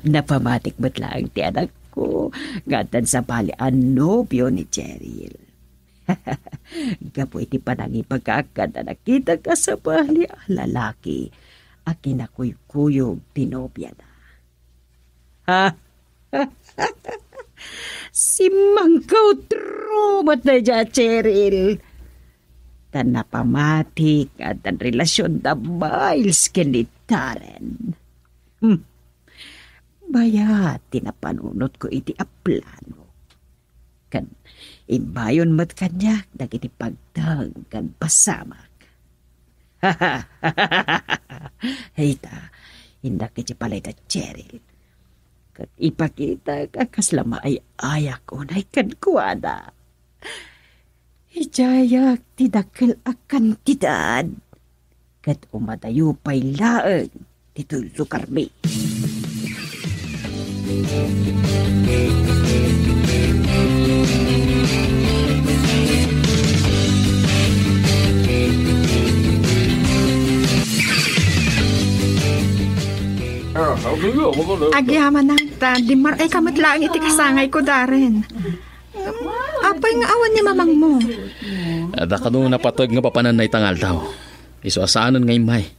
Napamatik met laeng ti anakko nga addan sabali a nobio ni Cheryl. Gapu iti panangibagak a nakitak a sabali a lalaki a kinakuykuyog ti nobiana. Simmangkaw met daydiay a Cheryl. Ta napamatik nga addan relasionda Miles ken ni Darren. Hmm. Bayat ti napanunotko iti aplano. Ken imbayon met kaniak dagiti pagteng ken pasamak. Ita, innak iti balayda Cheryl. Ket ipakitak a kasla maay-ayak unay kenkuana. Idiayak ti dakkel a kantidad. Ket umadayo pay laeng ti tultukarmi. Agyamanak ta, dimmar-ayka met laeng iti kasangayko, Darren. Apay nga awan ni mamangmo? Adda kano napateg nga papananna ita nga aldaw. Isu a saanen nga immay.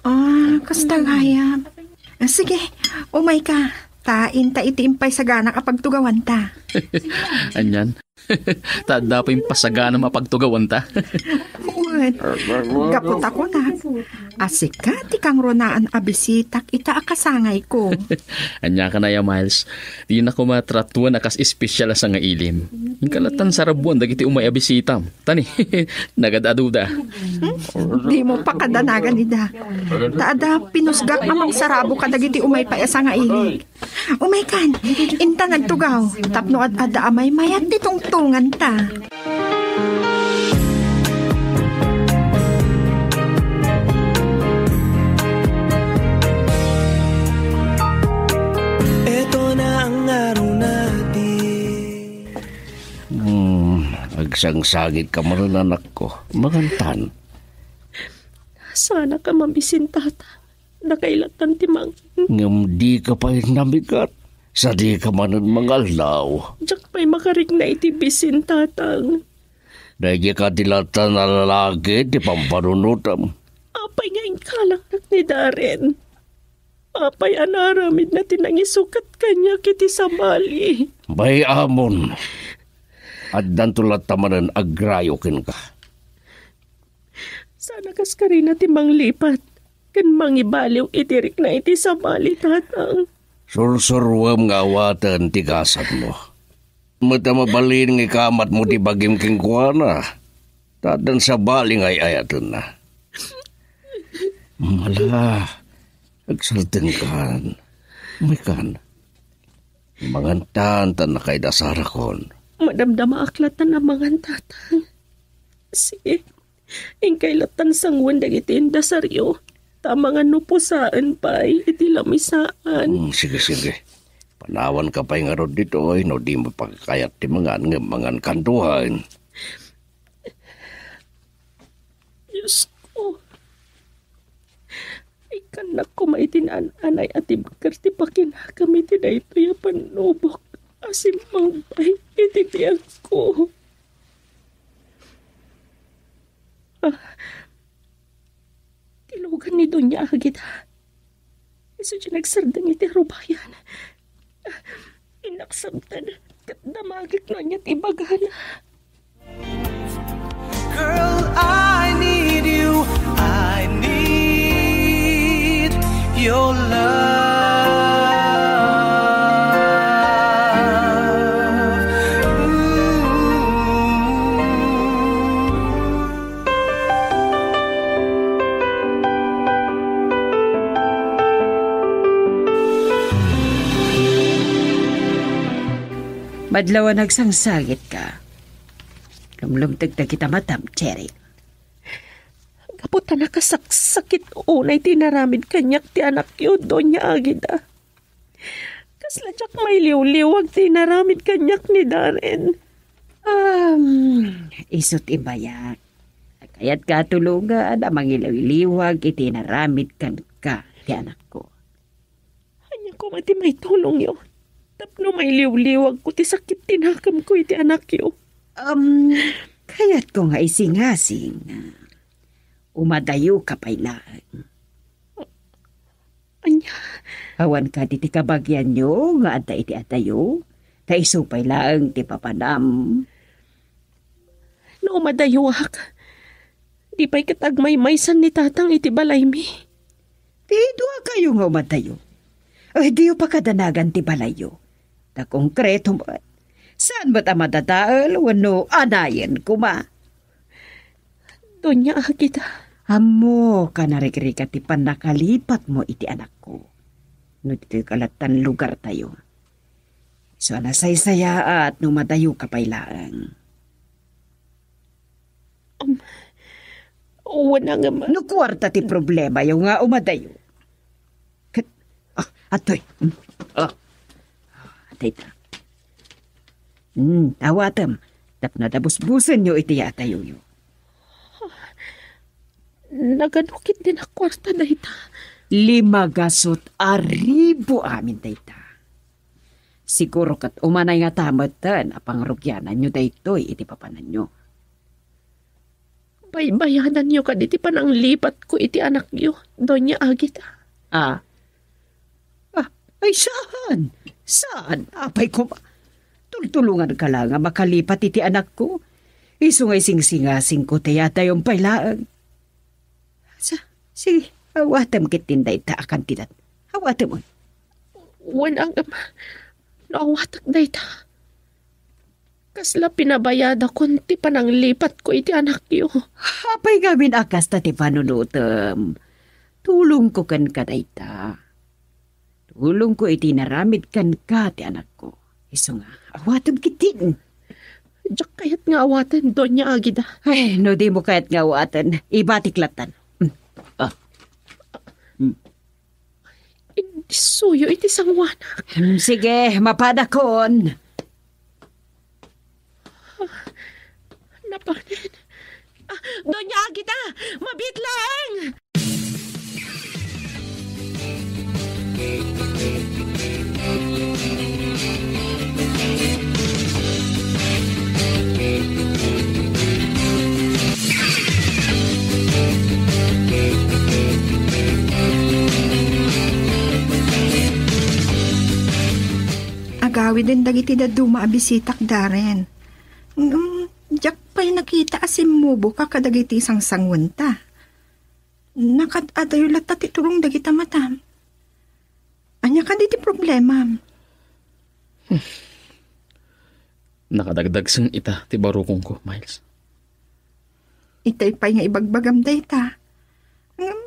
Ah, kasta gayam. Ah, sige, umayka. Ta inta iti impaysaganak a pagtugawanta. Anian? Ta adda pay impasaganam a pagtugawanta. Wen, gapu ta kunak, a sika ti kangrunaan a bisitak ita a kasangayko. Ania kano aya, Miles? Dina koma tratuan a kas espesyal a sangailim. Inka lattan sarabuan dagiti umay a bisitam. Tani, nagad-aduda. Hmm? Dimo pakadanagan ida. Ta adda pinusgak a mangsarabo kadagiti umay pay a sangailim. Umaykan, inta nagtugaw, tapno ad-adda a maymayat ti tungtunganta. Eto na ang araw natin. Hmm, agsangsangitka manen, anakko. Mangantan. Saanak a mabisin, Tata. Dakay lattan ti mangin. Ngem dika pay namigat. Sadika manen mangaldaw. Diak pay makarikna iti bisin, Tatang. Daydiay kadi lattan a lalaki ti pampanunotam. Apay nga inkalaknak ni Darren? Apay a naaramidna ti nangisukat kaniak iti sabali? Bay-amon. Addanto latta manen agrayo kenka. Saan a kas karina ti manglipat ken mangibaliw iti rikna iti sabali, Tatang. Sursuruem nga awaten ti gasatmo. Met a mabalin nga ikamatmo ti bagim kenkuana, ta addan sabali nga ay-ayatenna. Mala, agsardengkan. Mekan, mangantan ta nakaidasarkon. Madamdamaak latta a mangan, Tatang. Sige, inkay lattan sanguen dagiti indasaryo, ta mangan no pusaen pay iti lamisaan. Hmm, sige, sige. Panawanka pay ngarud ditoy no dimo pakakayat ti mangan, ngem mangankan duaen. Diosko, ikkannak koma iti naan-anay a tibker ti pakinakam iti daytoy a pannubok a simmangbay iti biagko. Ah, ti lugan ni Doña Agida. Isu ti nagsardeng iti rubayan. Innaksabtan ket damagek no ania ti ibagana. Girl, I need you. I need your love. Ooh. Madlaw a nagsangsagitka. Lumlumteg dagita matam, Cherry. Gapu ta nakasaksakit unay ti inaramid kaniak ti anakyo, Doña Agida. Kasla diak mailiwliwag ti inaramid kaniak ni Darren. Um, isu ti bayak. Kayatka a tulongan a mangiliwliwag iti inaramid kenka ti anakko. Ania koma ti maitulongyo tapno mailiwliwagko ti sakit ti nakemko iti anakyo? Um, kayatko nga isingasing. Umadayoka pay laeng. Ania? Awan kadi ti kabagianyo nga adda iti adayo? Ta isu pay laeng ti papanam. No umadayoak, di pay ket agmaymaysan ni Tatang iti balaymi. Ti duakayo nga umadayo. Ay, diyo pakadanagan ti balayyo. Ta konkreto met. Saan met a madadael wenno anayen koma. Doña Agida. Ammok a narikrika ti pannakalipatmo iti anakko. No ditoy kalattan lugartayo. Isu a nasaysayaat no umadayoka pay laeng. Um, wen a ngem. No kuarta ti problemayo nga umadayo. Ket, ah, atoy. Mm. Ah. Dayta. Mm, awatem. Tapno adda busbusenyo iti adayoyo. Nagadu ketdi a kuarta dayta? Lima gasut a ribu amin dayta. Siguro ket umanay ngata metten a pangrugiananyo daytoy iti papananyo. Baybayadanyo kadi ti pananglipatko iti anakyo, Doña Agida? Ah. Ah, ay, saan? Saan? Apay koma. Tultulonganka la nga makalipat iti anakko. Isu nga isingsingasingko ti adayo pay laeng. Sa, sige, awatem ketdin dayta a kantidad. Awatem. Wen a ngem, no awatek dayta, kasla pinabayadakon ti pananglipatko iti anakyo. Apay ngamin a kasta ti panunotem? Tulongko kenka dayta. Tulongko iti inaramid kenka ti anakko. Isu nga, awatem ketdin. Diak kayat nga awaten, Doña Agida. Ay, no dimo kayat nga awaten, ibatik lattan. Mm. Ah. Mm. Indissuyo iti sanguanak. Hmm, sige, mapadakon. Napanen. Ah, Doña Agida, mabiit laeng! Agawiden dagiti dadduma a bisitak, Darren. Ngem, diak pay nakita a simmuboka kadagiti sangsanguenta. Nakad-adayo latta ti tulong dagita matam. Ania kadi ti problemam? Nakadagdagsen ita ti barukongko, Miles. Itay pay nga ibagbagam dayta. Ngem,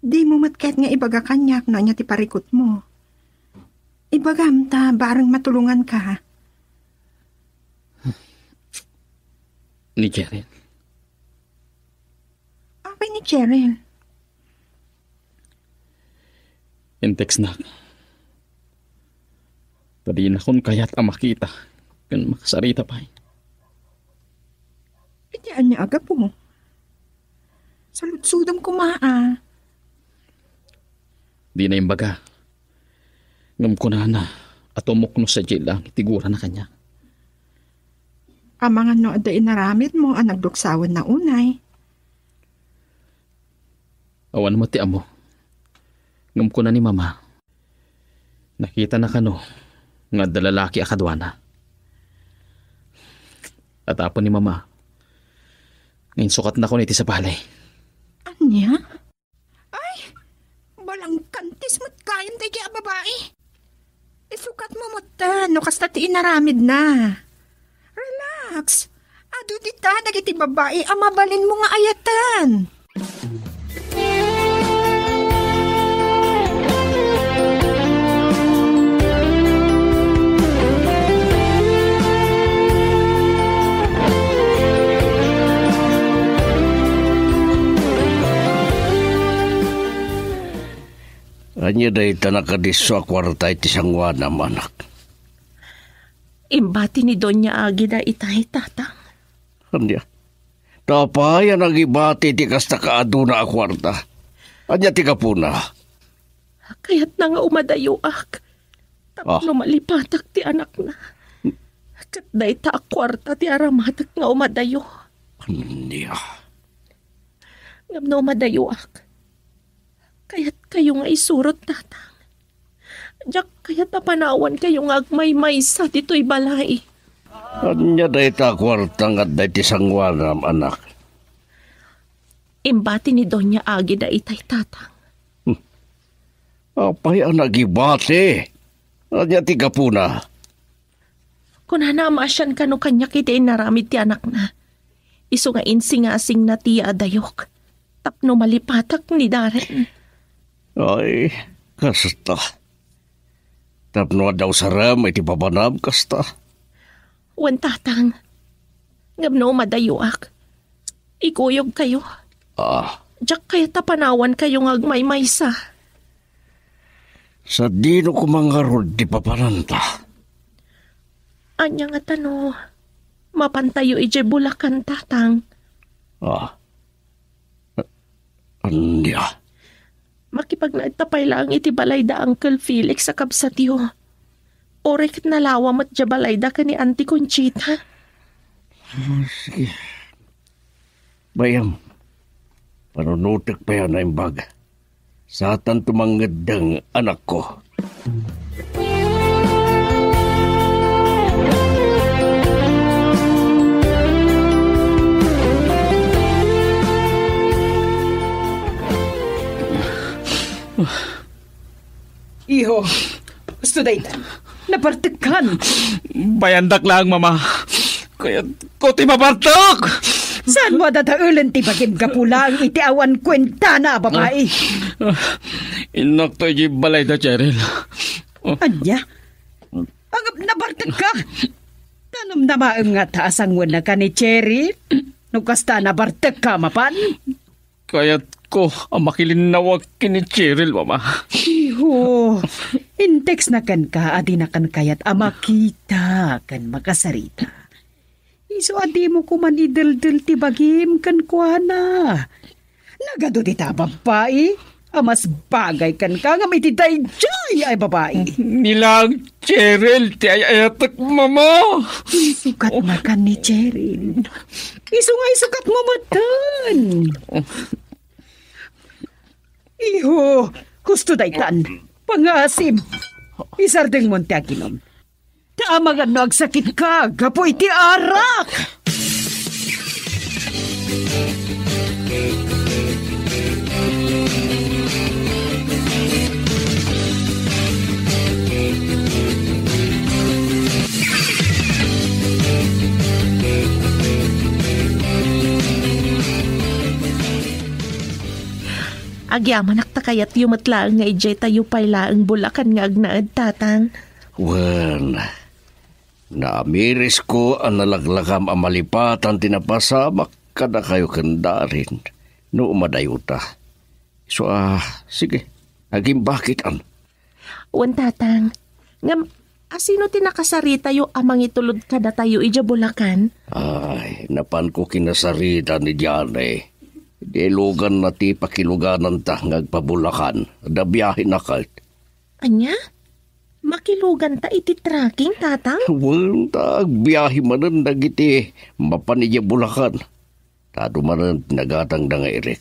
dimo met ket nga ibaga kaniak no ania ti parikutmo. Ibagam ta bareng matulonganka. Ni Cheryl. Apay ni Cheryl? Intexnak. Ta dinakon kayat a makita ken makasarita pay. Iti ania a gapu? Saludsodem koma a. Dina imbaga. Ngem kunana a tumukno sadiay laeng iti gurana kaniak. Amangan no adda inaramidmo a nagduksawenna unay. Awan met ti ammo. Ngem kuna ni Mama, nakitana kano nga adda lalaki a kaduana. Atapon ni Mama, nga insukatnakon iti sabali. Ania? Ay, balangkantis met kayen daydiay a babai. Isukatmo met no kasta ti inaramidna. Relax. Adu dita dagiti babai a mabalinmo nga ayaten. Ania dayta nakadisso a kuarta iti sangoanam, anak? Imbati ni Doña Agida itay, Tatang. Ania? Ta apay a nangibati ti kasta kaaduna a kuarta? Ania ti gapuna? Kayatna nga umadayoak. Tapno Ah. malipatak ti anakna. Ket dayta a kuarta ti aramatek nga umadayo. Ania? Ngem no umadayoak, kayatkayo nga isurot, Tatang. Diak kayat a panawankayo nga agmaymaysa ditoy balay. Ania dayta a kuarta nga adda iti sangoanam, anak? Imbati ni Doña Agida itay, Tatang. Hmm. Apay a nagibati? Ania ti gapuna? Kunana a maasian kano kaniak iti inaramid ti anakna. Isu nga insingasingna ti yaadayok tapno malipatak ni Darren. Ay, kasta. Tapno adda usarem iti papanam, kasta. Wen, Tatang. Ngem no umadayoak, ikuyogkayo. Ah. Diak kayat a panawankayo nga agmaymaysa. Sadino koma ngarud ti papananta? Ania ngata no mapantayo idiay Bulacan, Tatang? Ah. Ania? Makipagnaedta pay laeng iti balay da Uncle Felix a kabsatyo. Uray ket nalawa met diay balayda ken ni Auntie Conchita. Ah, sige. Bay-am, panunotek pay a naimbag. Saanto mangeddeng, anakko. Iho, kasta dayta. Nabartekkan. Bayandak laeng, Mama. Kayatko ti mabartek! Saanmo a dadaelen ti bagim gapu laeng iti awan kuentana a babai? Ah, ah, innakto idiay balay da Cheryl. Oh. Ania? Ang nabartekka? Tanum namaem ngata a sanguenaka ni Cheryl? No kasta, nabartekka mapan? Kayatko a makilinnawak ken ni Cheryl, Mama. Iho, intexna kenka a dinakan kayat a makita ken makasarita. Isu a dimo koman ideldel ti bagim kenkuana. Nagadu dita a babbai a mas bagay kenka ngem iti daydiay a babai. Ni laeng Cheryl ti ay-ayatek, Mama. Isukatnakan ni Cheryl. Isu nga isukatmo metten. Iho, kasta daytan. Pangaasim. Isardengmon ti aginom. Ta amangan no agsakitka gapu iti arak. Agyamanak ta kayatyo met laeng nga idiay tayo pay laeng Bulacan nga agnaed, Tatang. Wen, naamirisko a nalaglagam a malipatan ti napasamak kadakayo ken Darren no umadayota. So, ah, sige, agimbakit, am. Wen, Tatang. Ngem, asino ti nakasaritayo a mangitulod kadatayo idiay Bulacan? Ay, napanko kinasarita ni Diane. Diluganna ti pakilugananta nga agpabulakan. Adda biahenna ket. Ania? Makiluganta iti trekking, Tatang? Wen, ta agbiahe manen dagiti mapan idiay Bulacan. Ta adu manen ti nagatangda nga Eric.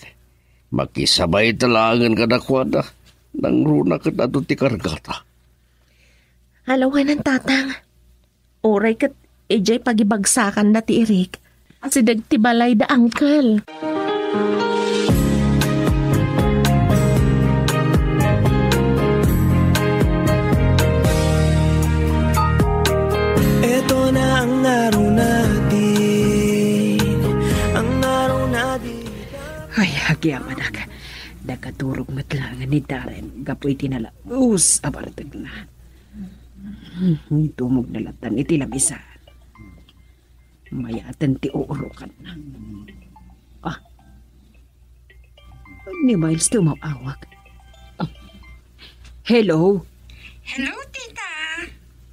Makisabay ta laengen kadakuada. Nangruna ket adu ti kargata. Alawanan, Tatang. Uray ket idiay pagibagsakanna ti Eric, asideg ti balay da Uncle. Ito na ang araw natin, ang araw natin. Ay, agyamanak. Nakaturog met laeng ni Darren gapu iti nalaus a bartekna. Hmm, tumogna latta iti lamisaan. Mayaten ti uurokanna. Ah. Ni Miles ti umaw-awag. Ah. Hello? Hello, tita.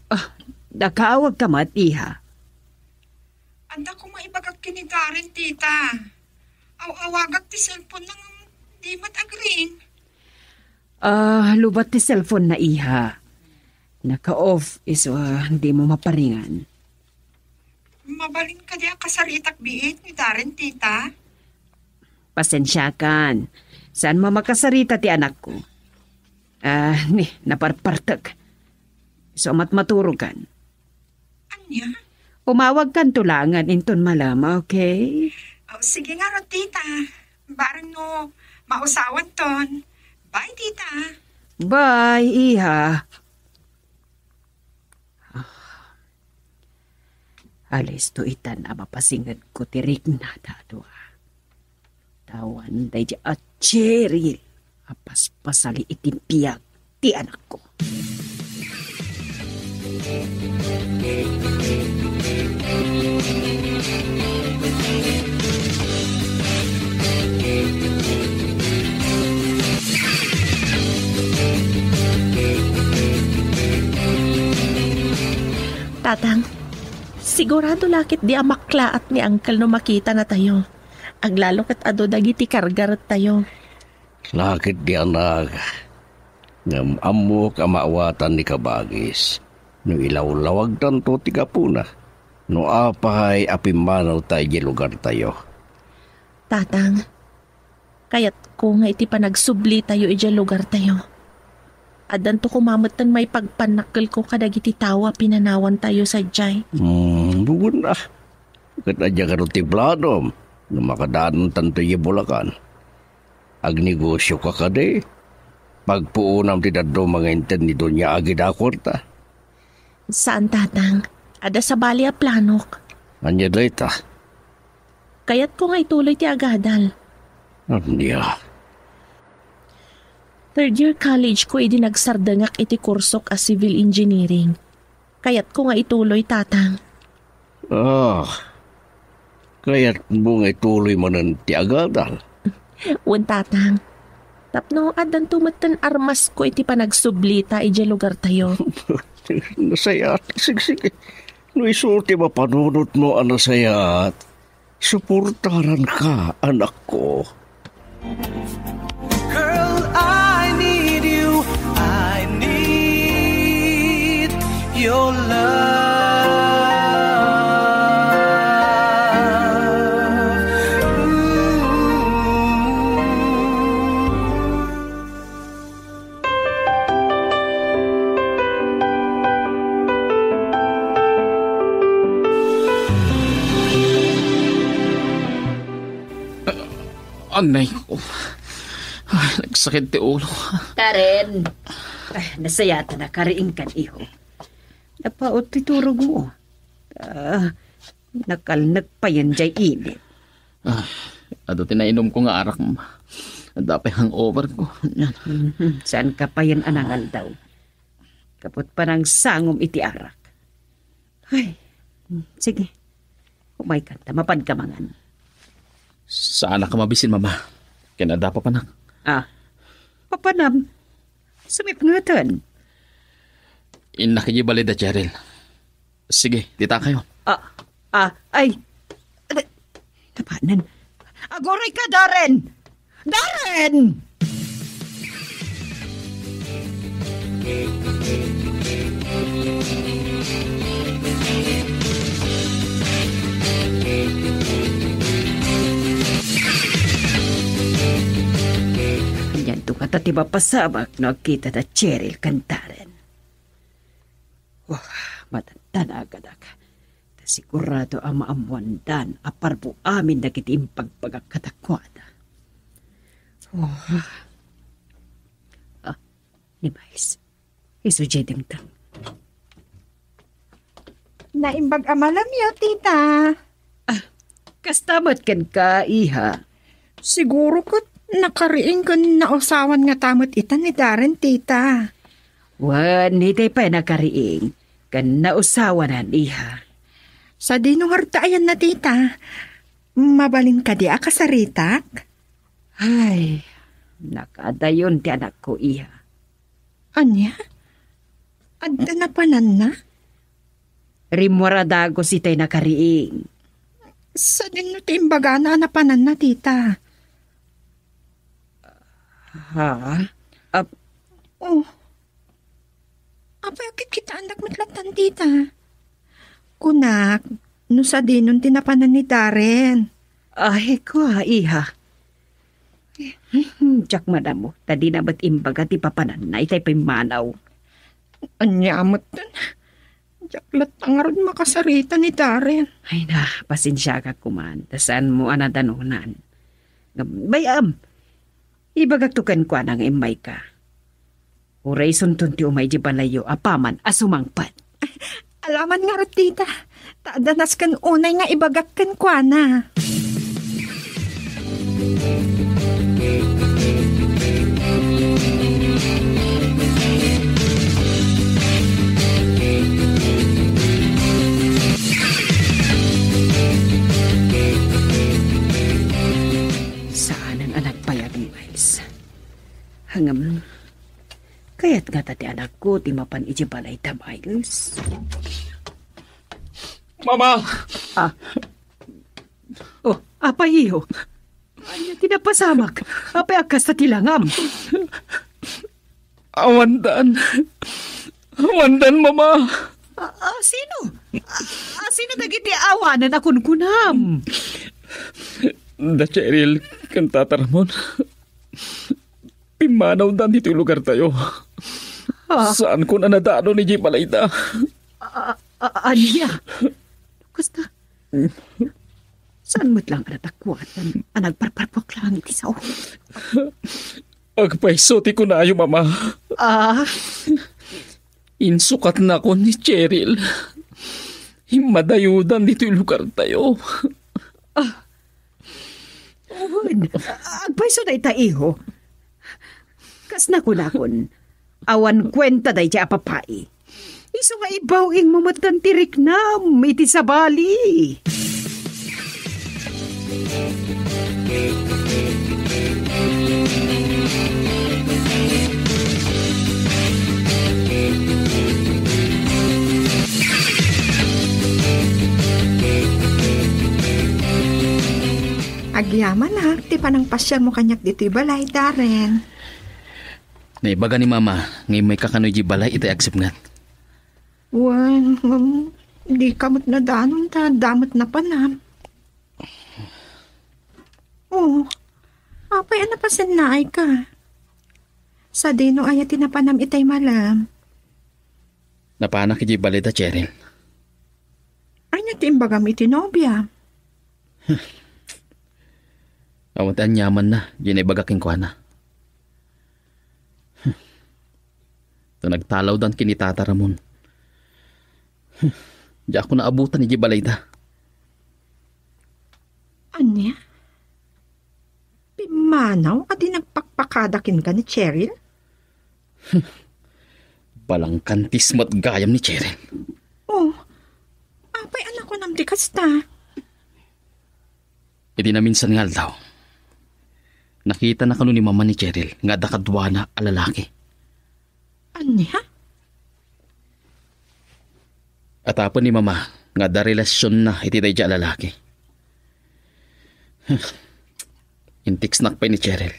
Ah, nakaawag ka met, iha? Adda koma ibagak ken ni Darren, tita. Aw-awagak ti cellphone-na ngem di met agring. Ah, lubot ti cellphone-na, iha. Naka-off, isu a dimo maparingan. Mabalin kadi a kasaritak biit ni Darren, tita? Pasensiakan. Saan a makasarita ti anakko? Ah, ni, naparpartek. Isu a matmaturogan. Ania? Umawagkanto laengen inton malem, okay? Oh, sige ngarud, tita. Bareng no mausawanton. Bye, tita. Bye, iha. Ah. Alisto itan a mapasingedko ti riknada a dua. Awan daydi a Cheryl a paspasali iti biag ti anakko. Tatang, sigurado la ketdi a maklaat ni Uncle no makitanatayo. Aglalo ket adu dagiti karga rettayo. Laketdi, anak, ngem ammok a maawatan ni kabagis no ilawlawagtanto ti gapuna, no apay a pimmanawta idiay lugartayo. Tatang, kayatko nga iti panagsublitayo idiay lugartayo, addanto koma metten maipagpannakkelko kadagiti tao a pinanawantayo sadiay. Hmm, wen a. Ket adda kano ti planom no makadaantanto idiay Bulacan? Agnegosioka kadi? Pagpuonam ti dadduma nga inted ni Doña Agida a kuarta? Saan, Tatang. Adda sabali a planok. Ania dayta? Kayatko nga ituloy ti agadal. Ania? Third year college ko idi nagsardengak iti kursok a civil engineering. Kayatko nga ituloy, Tatang. Ah, kayatmo nga ituloy manen ti agadal? Wen, Tatang. Tapno addanto metten armasko iti panagsublita idiay lugartayo. Nasayaat, sigsigi. No isu ti mapanunotmo a nasayaat, suportaranka, anakko. Girl, I need you. I need your love. Ooh. Anay ko. Ay, nagsakit ti ulo. Karen. Ay, nasayaat a nakariingkan, iho. Napaot ti turogmo. Ah, nakalnek payen jay init. Ah, adu ti nainumko nga arak, ma. Adda pay hangover ko. Yan. Mhm. Saan ka pa yan a nangaldaw? Kapot pa nang sangom iti arak. Ay, sige. Umay ka, ta mapan ka mangan. Saan ka mabisin, Mama? Ken adda papanak. Ah, papanam. Sumipngeten. Innak iti balay da Cheryl. Sige, dita kayo. Ah, ah, ay. Napanan. Aguray ka, Darren! Darren! Anianto kata ti mapasamak no agkita da Cheryl ken Darren. Wah, matantanagadak. Ta sigurado a maammoandan a parbo amin dagiti impagbagak kadakuada. Wah. Ah, ni Miles. Isu diay dingdang. Naimbag a malamyo, tita. Ah, kasta met kenka, iha. Siguro ket nakariing ken nausawan ngata met ita ni Darren, tita. Wen, itay pay nakariing ken nausawanan, iha. Sadino ngarud ta ayanna, tita? Mabalin kadi a kasaritak? Ay, nakaadayon ti anakko, iha. Ania? Adda napananna? Rimmuar a dagus itay nakariing. Sadino ti imbagana a napananna, tita? Ha? Ap- Oh. Apay a kitkitaandak met lattan, tita? Kunak, no sadinon ti napanan ni Darren. Ay, kua, iha. Hmm, diak madamo, ta dina met imbaga ti papananna itay pimmanaw. Ania met ten? Diak latta ngarud makasarita ni Darren. Ay na, pasensiagak koman, ta saanmo a nadanonan. Ngem, bay-am, ibagakto kenkuana nga immayka. Uray isunton ti umay di balayyo apaman a sumangpet. Alaman ngarud, tita. Ta adda nasken unay nga ibagak kenkuana. Saanen a nagbayag, Miles. Ngem, kayat ngata ti anakko ti mapan idiay balayda, Miles. Mama! Ah. Oh, apay, iho? Ania ti napasamak? Apay a kasta ti langam? Awandan. Awandan, Mama. Ah, ah, sino? Ah, sino dagiti awanen a kunkunam? Da Cheryl ken Tata Ramon. Pimmanawdan ditoy lugartayo. Ah. Saanko a nadanon idiay balayda. Ah, ah, ania? Kasta, saan met laeng a natakuatan a nagparparpuak laeng iti sao? Agpayso ti kunayo, Mama. Ah. Insukatnakon ni Cheryl. Immadayudan ditoy lugartayo. Ah. Wen, agpayso dayta, iho. Kas nakunakon, awan kuenta dayta a papai. Isu nga ibaw-ingmo metten ti riknam iti sabali. Agyamanak ti panangpasiarmo kaniak ditoy balay, Darren. Naibaga ni Mama nga immayka kano idiay balay itay agsipnget. Wen, ngem, dika met nadanon ta adda met napanam. Oh, apay a napasennaayka? Sadino aya ti napanam itay malem? Napanak idiay balay da Cheryl. Ania ti imbagam iti nobia? Awan ti aniamanna, diay naibaga kenkuana. Ta nagtalawdan ken ni Tata Ramon. Diakon naabutan idiay balayda. Ania? Pimma- Anaw a di nagpakpakada kenka ni Cheryl? Balangkantis met gayam ni Cheryl. Oh, apay a nakunam ti kasta? Iti naminsan nga aldaw, nakitana kano ni Mama ni Cheryl nga adda kaduana a lalaki. Ania? Atapen ni Mama nga adda relasionna iti daydiay a lalaki. Intextnak pay ni Cheryl.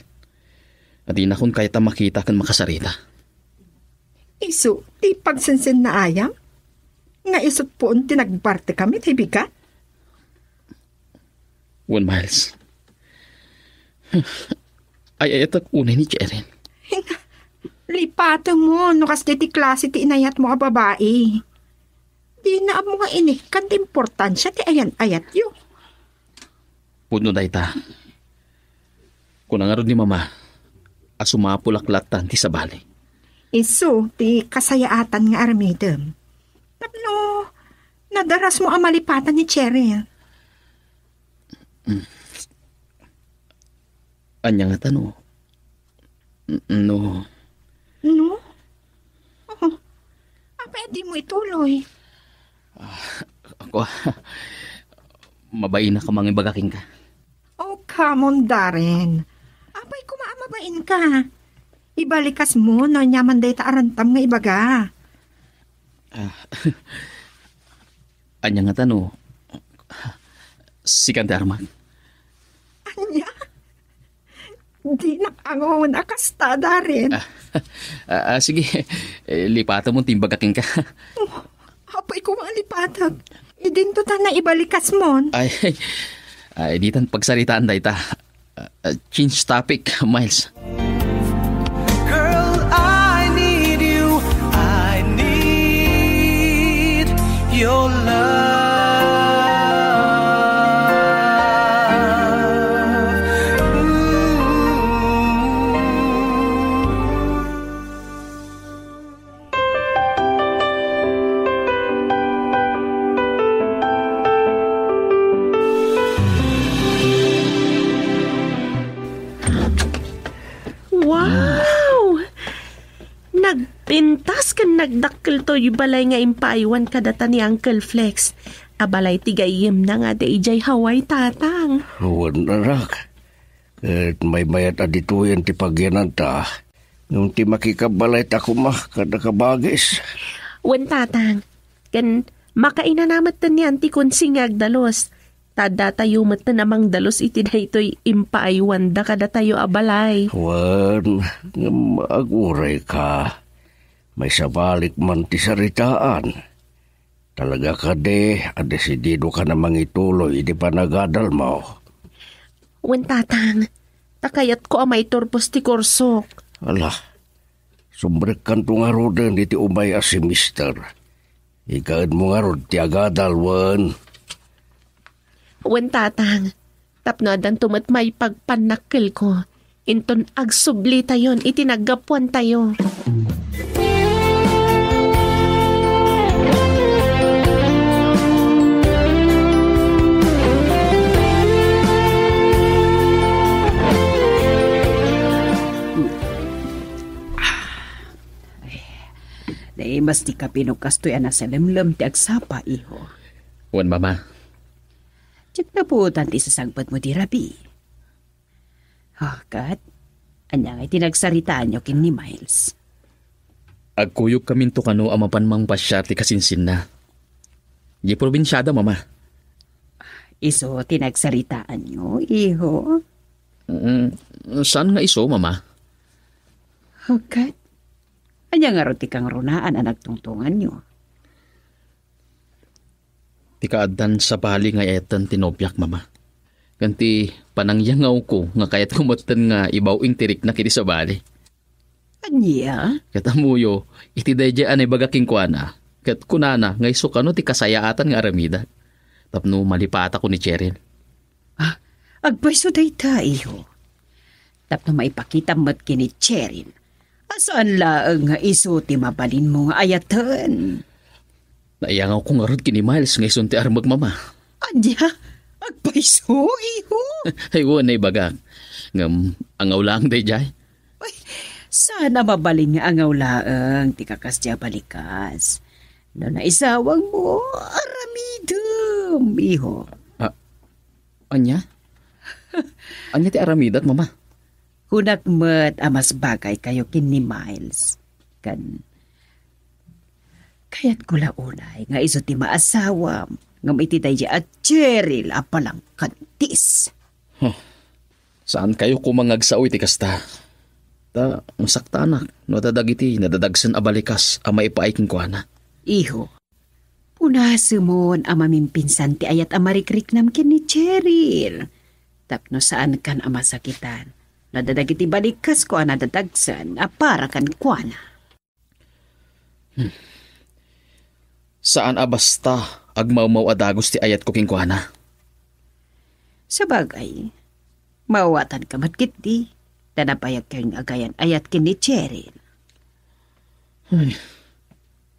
Adinakon kayat a makita ken makasarita. Isu ti pagsensennaayam? Nga isut' puon ti nagbartekam iti bigat? Wen, Miles. Ay-ayatek unay ni Cheryl. Lipatemmo no kasdiay ti klase ti inayatmo a babai. Dina ammo nga inikkan ti importansia ti ayan-ayatyo. Pudno dayta. Kuna ngarud ni Mama a sumapulak latta ti sabali. Isu ti kasayaatan nga aramidem. Tapno nadarasmo a malipatan ni Cheryl. Ania ngata no? No. No? Oh, apay a dimo ituloy? Ako, mabainak a mangibaga kenka. Oh, come on, Darren. Apay koma a mabainka? Ibalikasmo no aniaman dayta a rantam nga ibaga. Ah, ania ngata no? Sikan ti armak. Ania? Dinak angon a kasta, Darren. Ah, ah, ah, sige. Eh, lipatem ti imbaga kenka. Oh, apay koma a lipatek. Idinto ta naibalikasmon. Ay, ay, ditan pagsaritaan dayta. Ah, ah, change topic, Miles. Girl, I need you. I need your love. Ooh. Wow! Nagpintas ken nagdakkel toy balay nga impaaywan kadata ni Uncle Flex. A balay ti gayyemna nga adda idiay Hawaii, Tatang. Wen, anak. Ket maymayat a ditoyen ti pagyananta. Ngem ti makikabbalayta koma kada kabagis. Wen, Tatang. Ken makainana metten ni Auntie Consi nga agdalus. Ta addatayo metten a mangdalus iti daytoy impaaywanda kadatayo a balay. Wen, ngem agurayka. Maisabalik man ti saritaan. Talaga kadi a desididokan a mangituloy iti panagadalmo? Wen, Tatang, ta kayatko a maiturpos ti kursok. Ala, sumrekkanto ngaruden iti umay a semester. Ikaedmo ngarud ti agadal, wen? Wen, Tatang, tapno addanto met maipagpannakkelko, inton agsublitayon iti naggapuantayo. Ay, naimas ti kape no kastoy a nasalemlem ti agsapa, iho. Wen, Mama. Diak napuotan ti sasangpetmo ti rabii. Oh, ket, ania ngay ti nagsaritaanyo ken ni Miles? Agkuyogkaminto kano a mapan mangpasiar ti kasinsinna. Di probinsiada, Mama. Isu ti nagsaritaanyo, iho? Mm, saan nga isu, Mama? Oh, ket, ania ngarud ti kangrunaan a nagtungtonganyo? Ti kaaddan sabali nga ay-ayaten ti nobiak, Mama. Ken ti panangyangawko nga kayatko metten nga ibaw-ing ti riknak iti sabali. Ania? Ket ammoyo, iti daydiay a naibaga kenkuana, ket kunana nga isu kano ti kasayaatan nga aramida. Tapno malipatako ni Cheryl. Ah, agpayso dayta, iho. Tapno maipakitam met ken ni Cheryl a saan laeng nga isu ti mabalinmo nga ayaten. Naiyangawko ngarud ken ni Miles nga isun ti armek, Mama. Ania? Payso, iho? Ay, wen, naibaga. Ngem, angaw laeng daydiay. Ay, saan a mabalin nga angaw laeng ti kakas diay a balikas. No naisawangmo, aramidem, iho. Ah, ania? Ania ti aramidak, Mama? Kunak met a mas bagaykayo ken ni Miles. Ken, kayatko la unay nga isu ti maasawam, ngem iti daydiay a Cheryl a palangkantis. Huh. Saankayo koma nga agsao iti kasta. Ta, masaktanak no adda dagiti nadadagsen a balikas a maipaay kenkuana. Iho, punasemon a mamimpinsan ti ayat a marikriknam ken ni Cheryl. Tapno saankan a masakitan no adda dagiti balikasko a nadadagsen a para kenkuana. Hmm. Saan a basta agmawmaw a dagus ti ayatko kenkuana. Sabagay, maawatanka met ketdi, ta nabayagkayon nga agayan-ayat ken ni Cheryl. Ay,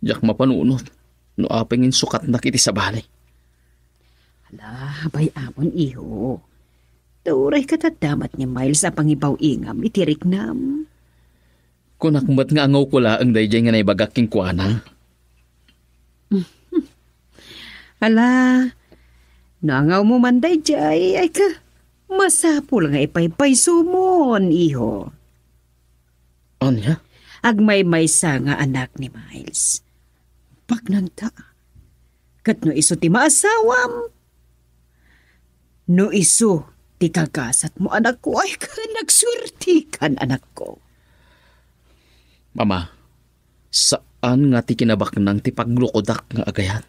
diak mapanunot no apay nga insukatnak iti sabali. Ala, bay-amon, iho. Ta uray kitatta met ni Miles a pangibaw-ingam iti riknam. Kunak met nga angawko laeng daydiay nga naibagak kenkuana. Ala, no angawmo man daydiay, ay ka, masapul nga ipaypaysomon, iho. Ania? Agmaymaysa nga anak ni Miles. Baknangta. Ket no isu ti maasawam, no isu ti kagasatmo, anakko, ay, ken agsuertikan, anakko. Mama, saan nga ti kinabaknang ti paglukodak nga agayat.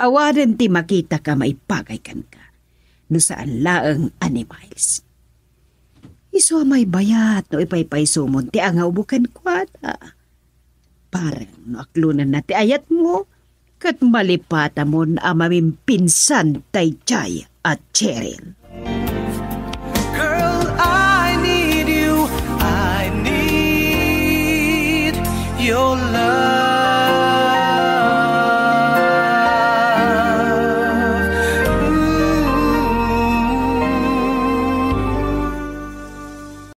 Awanen ti makitak a maibagay kenka, no saan laeng a ni Miles. Isu a maybayat no ipaypaysomon ti angawmo kenkuana. Parang no aklonenna ti ayatmo, ket malipatamon a mamimpinsan daydiay a Cheryl. Girl, I need you. I need your love.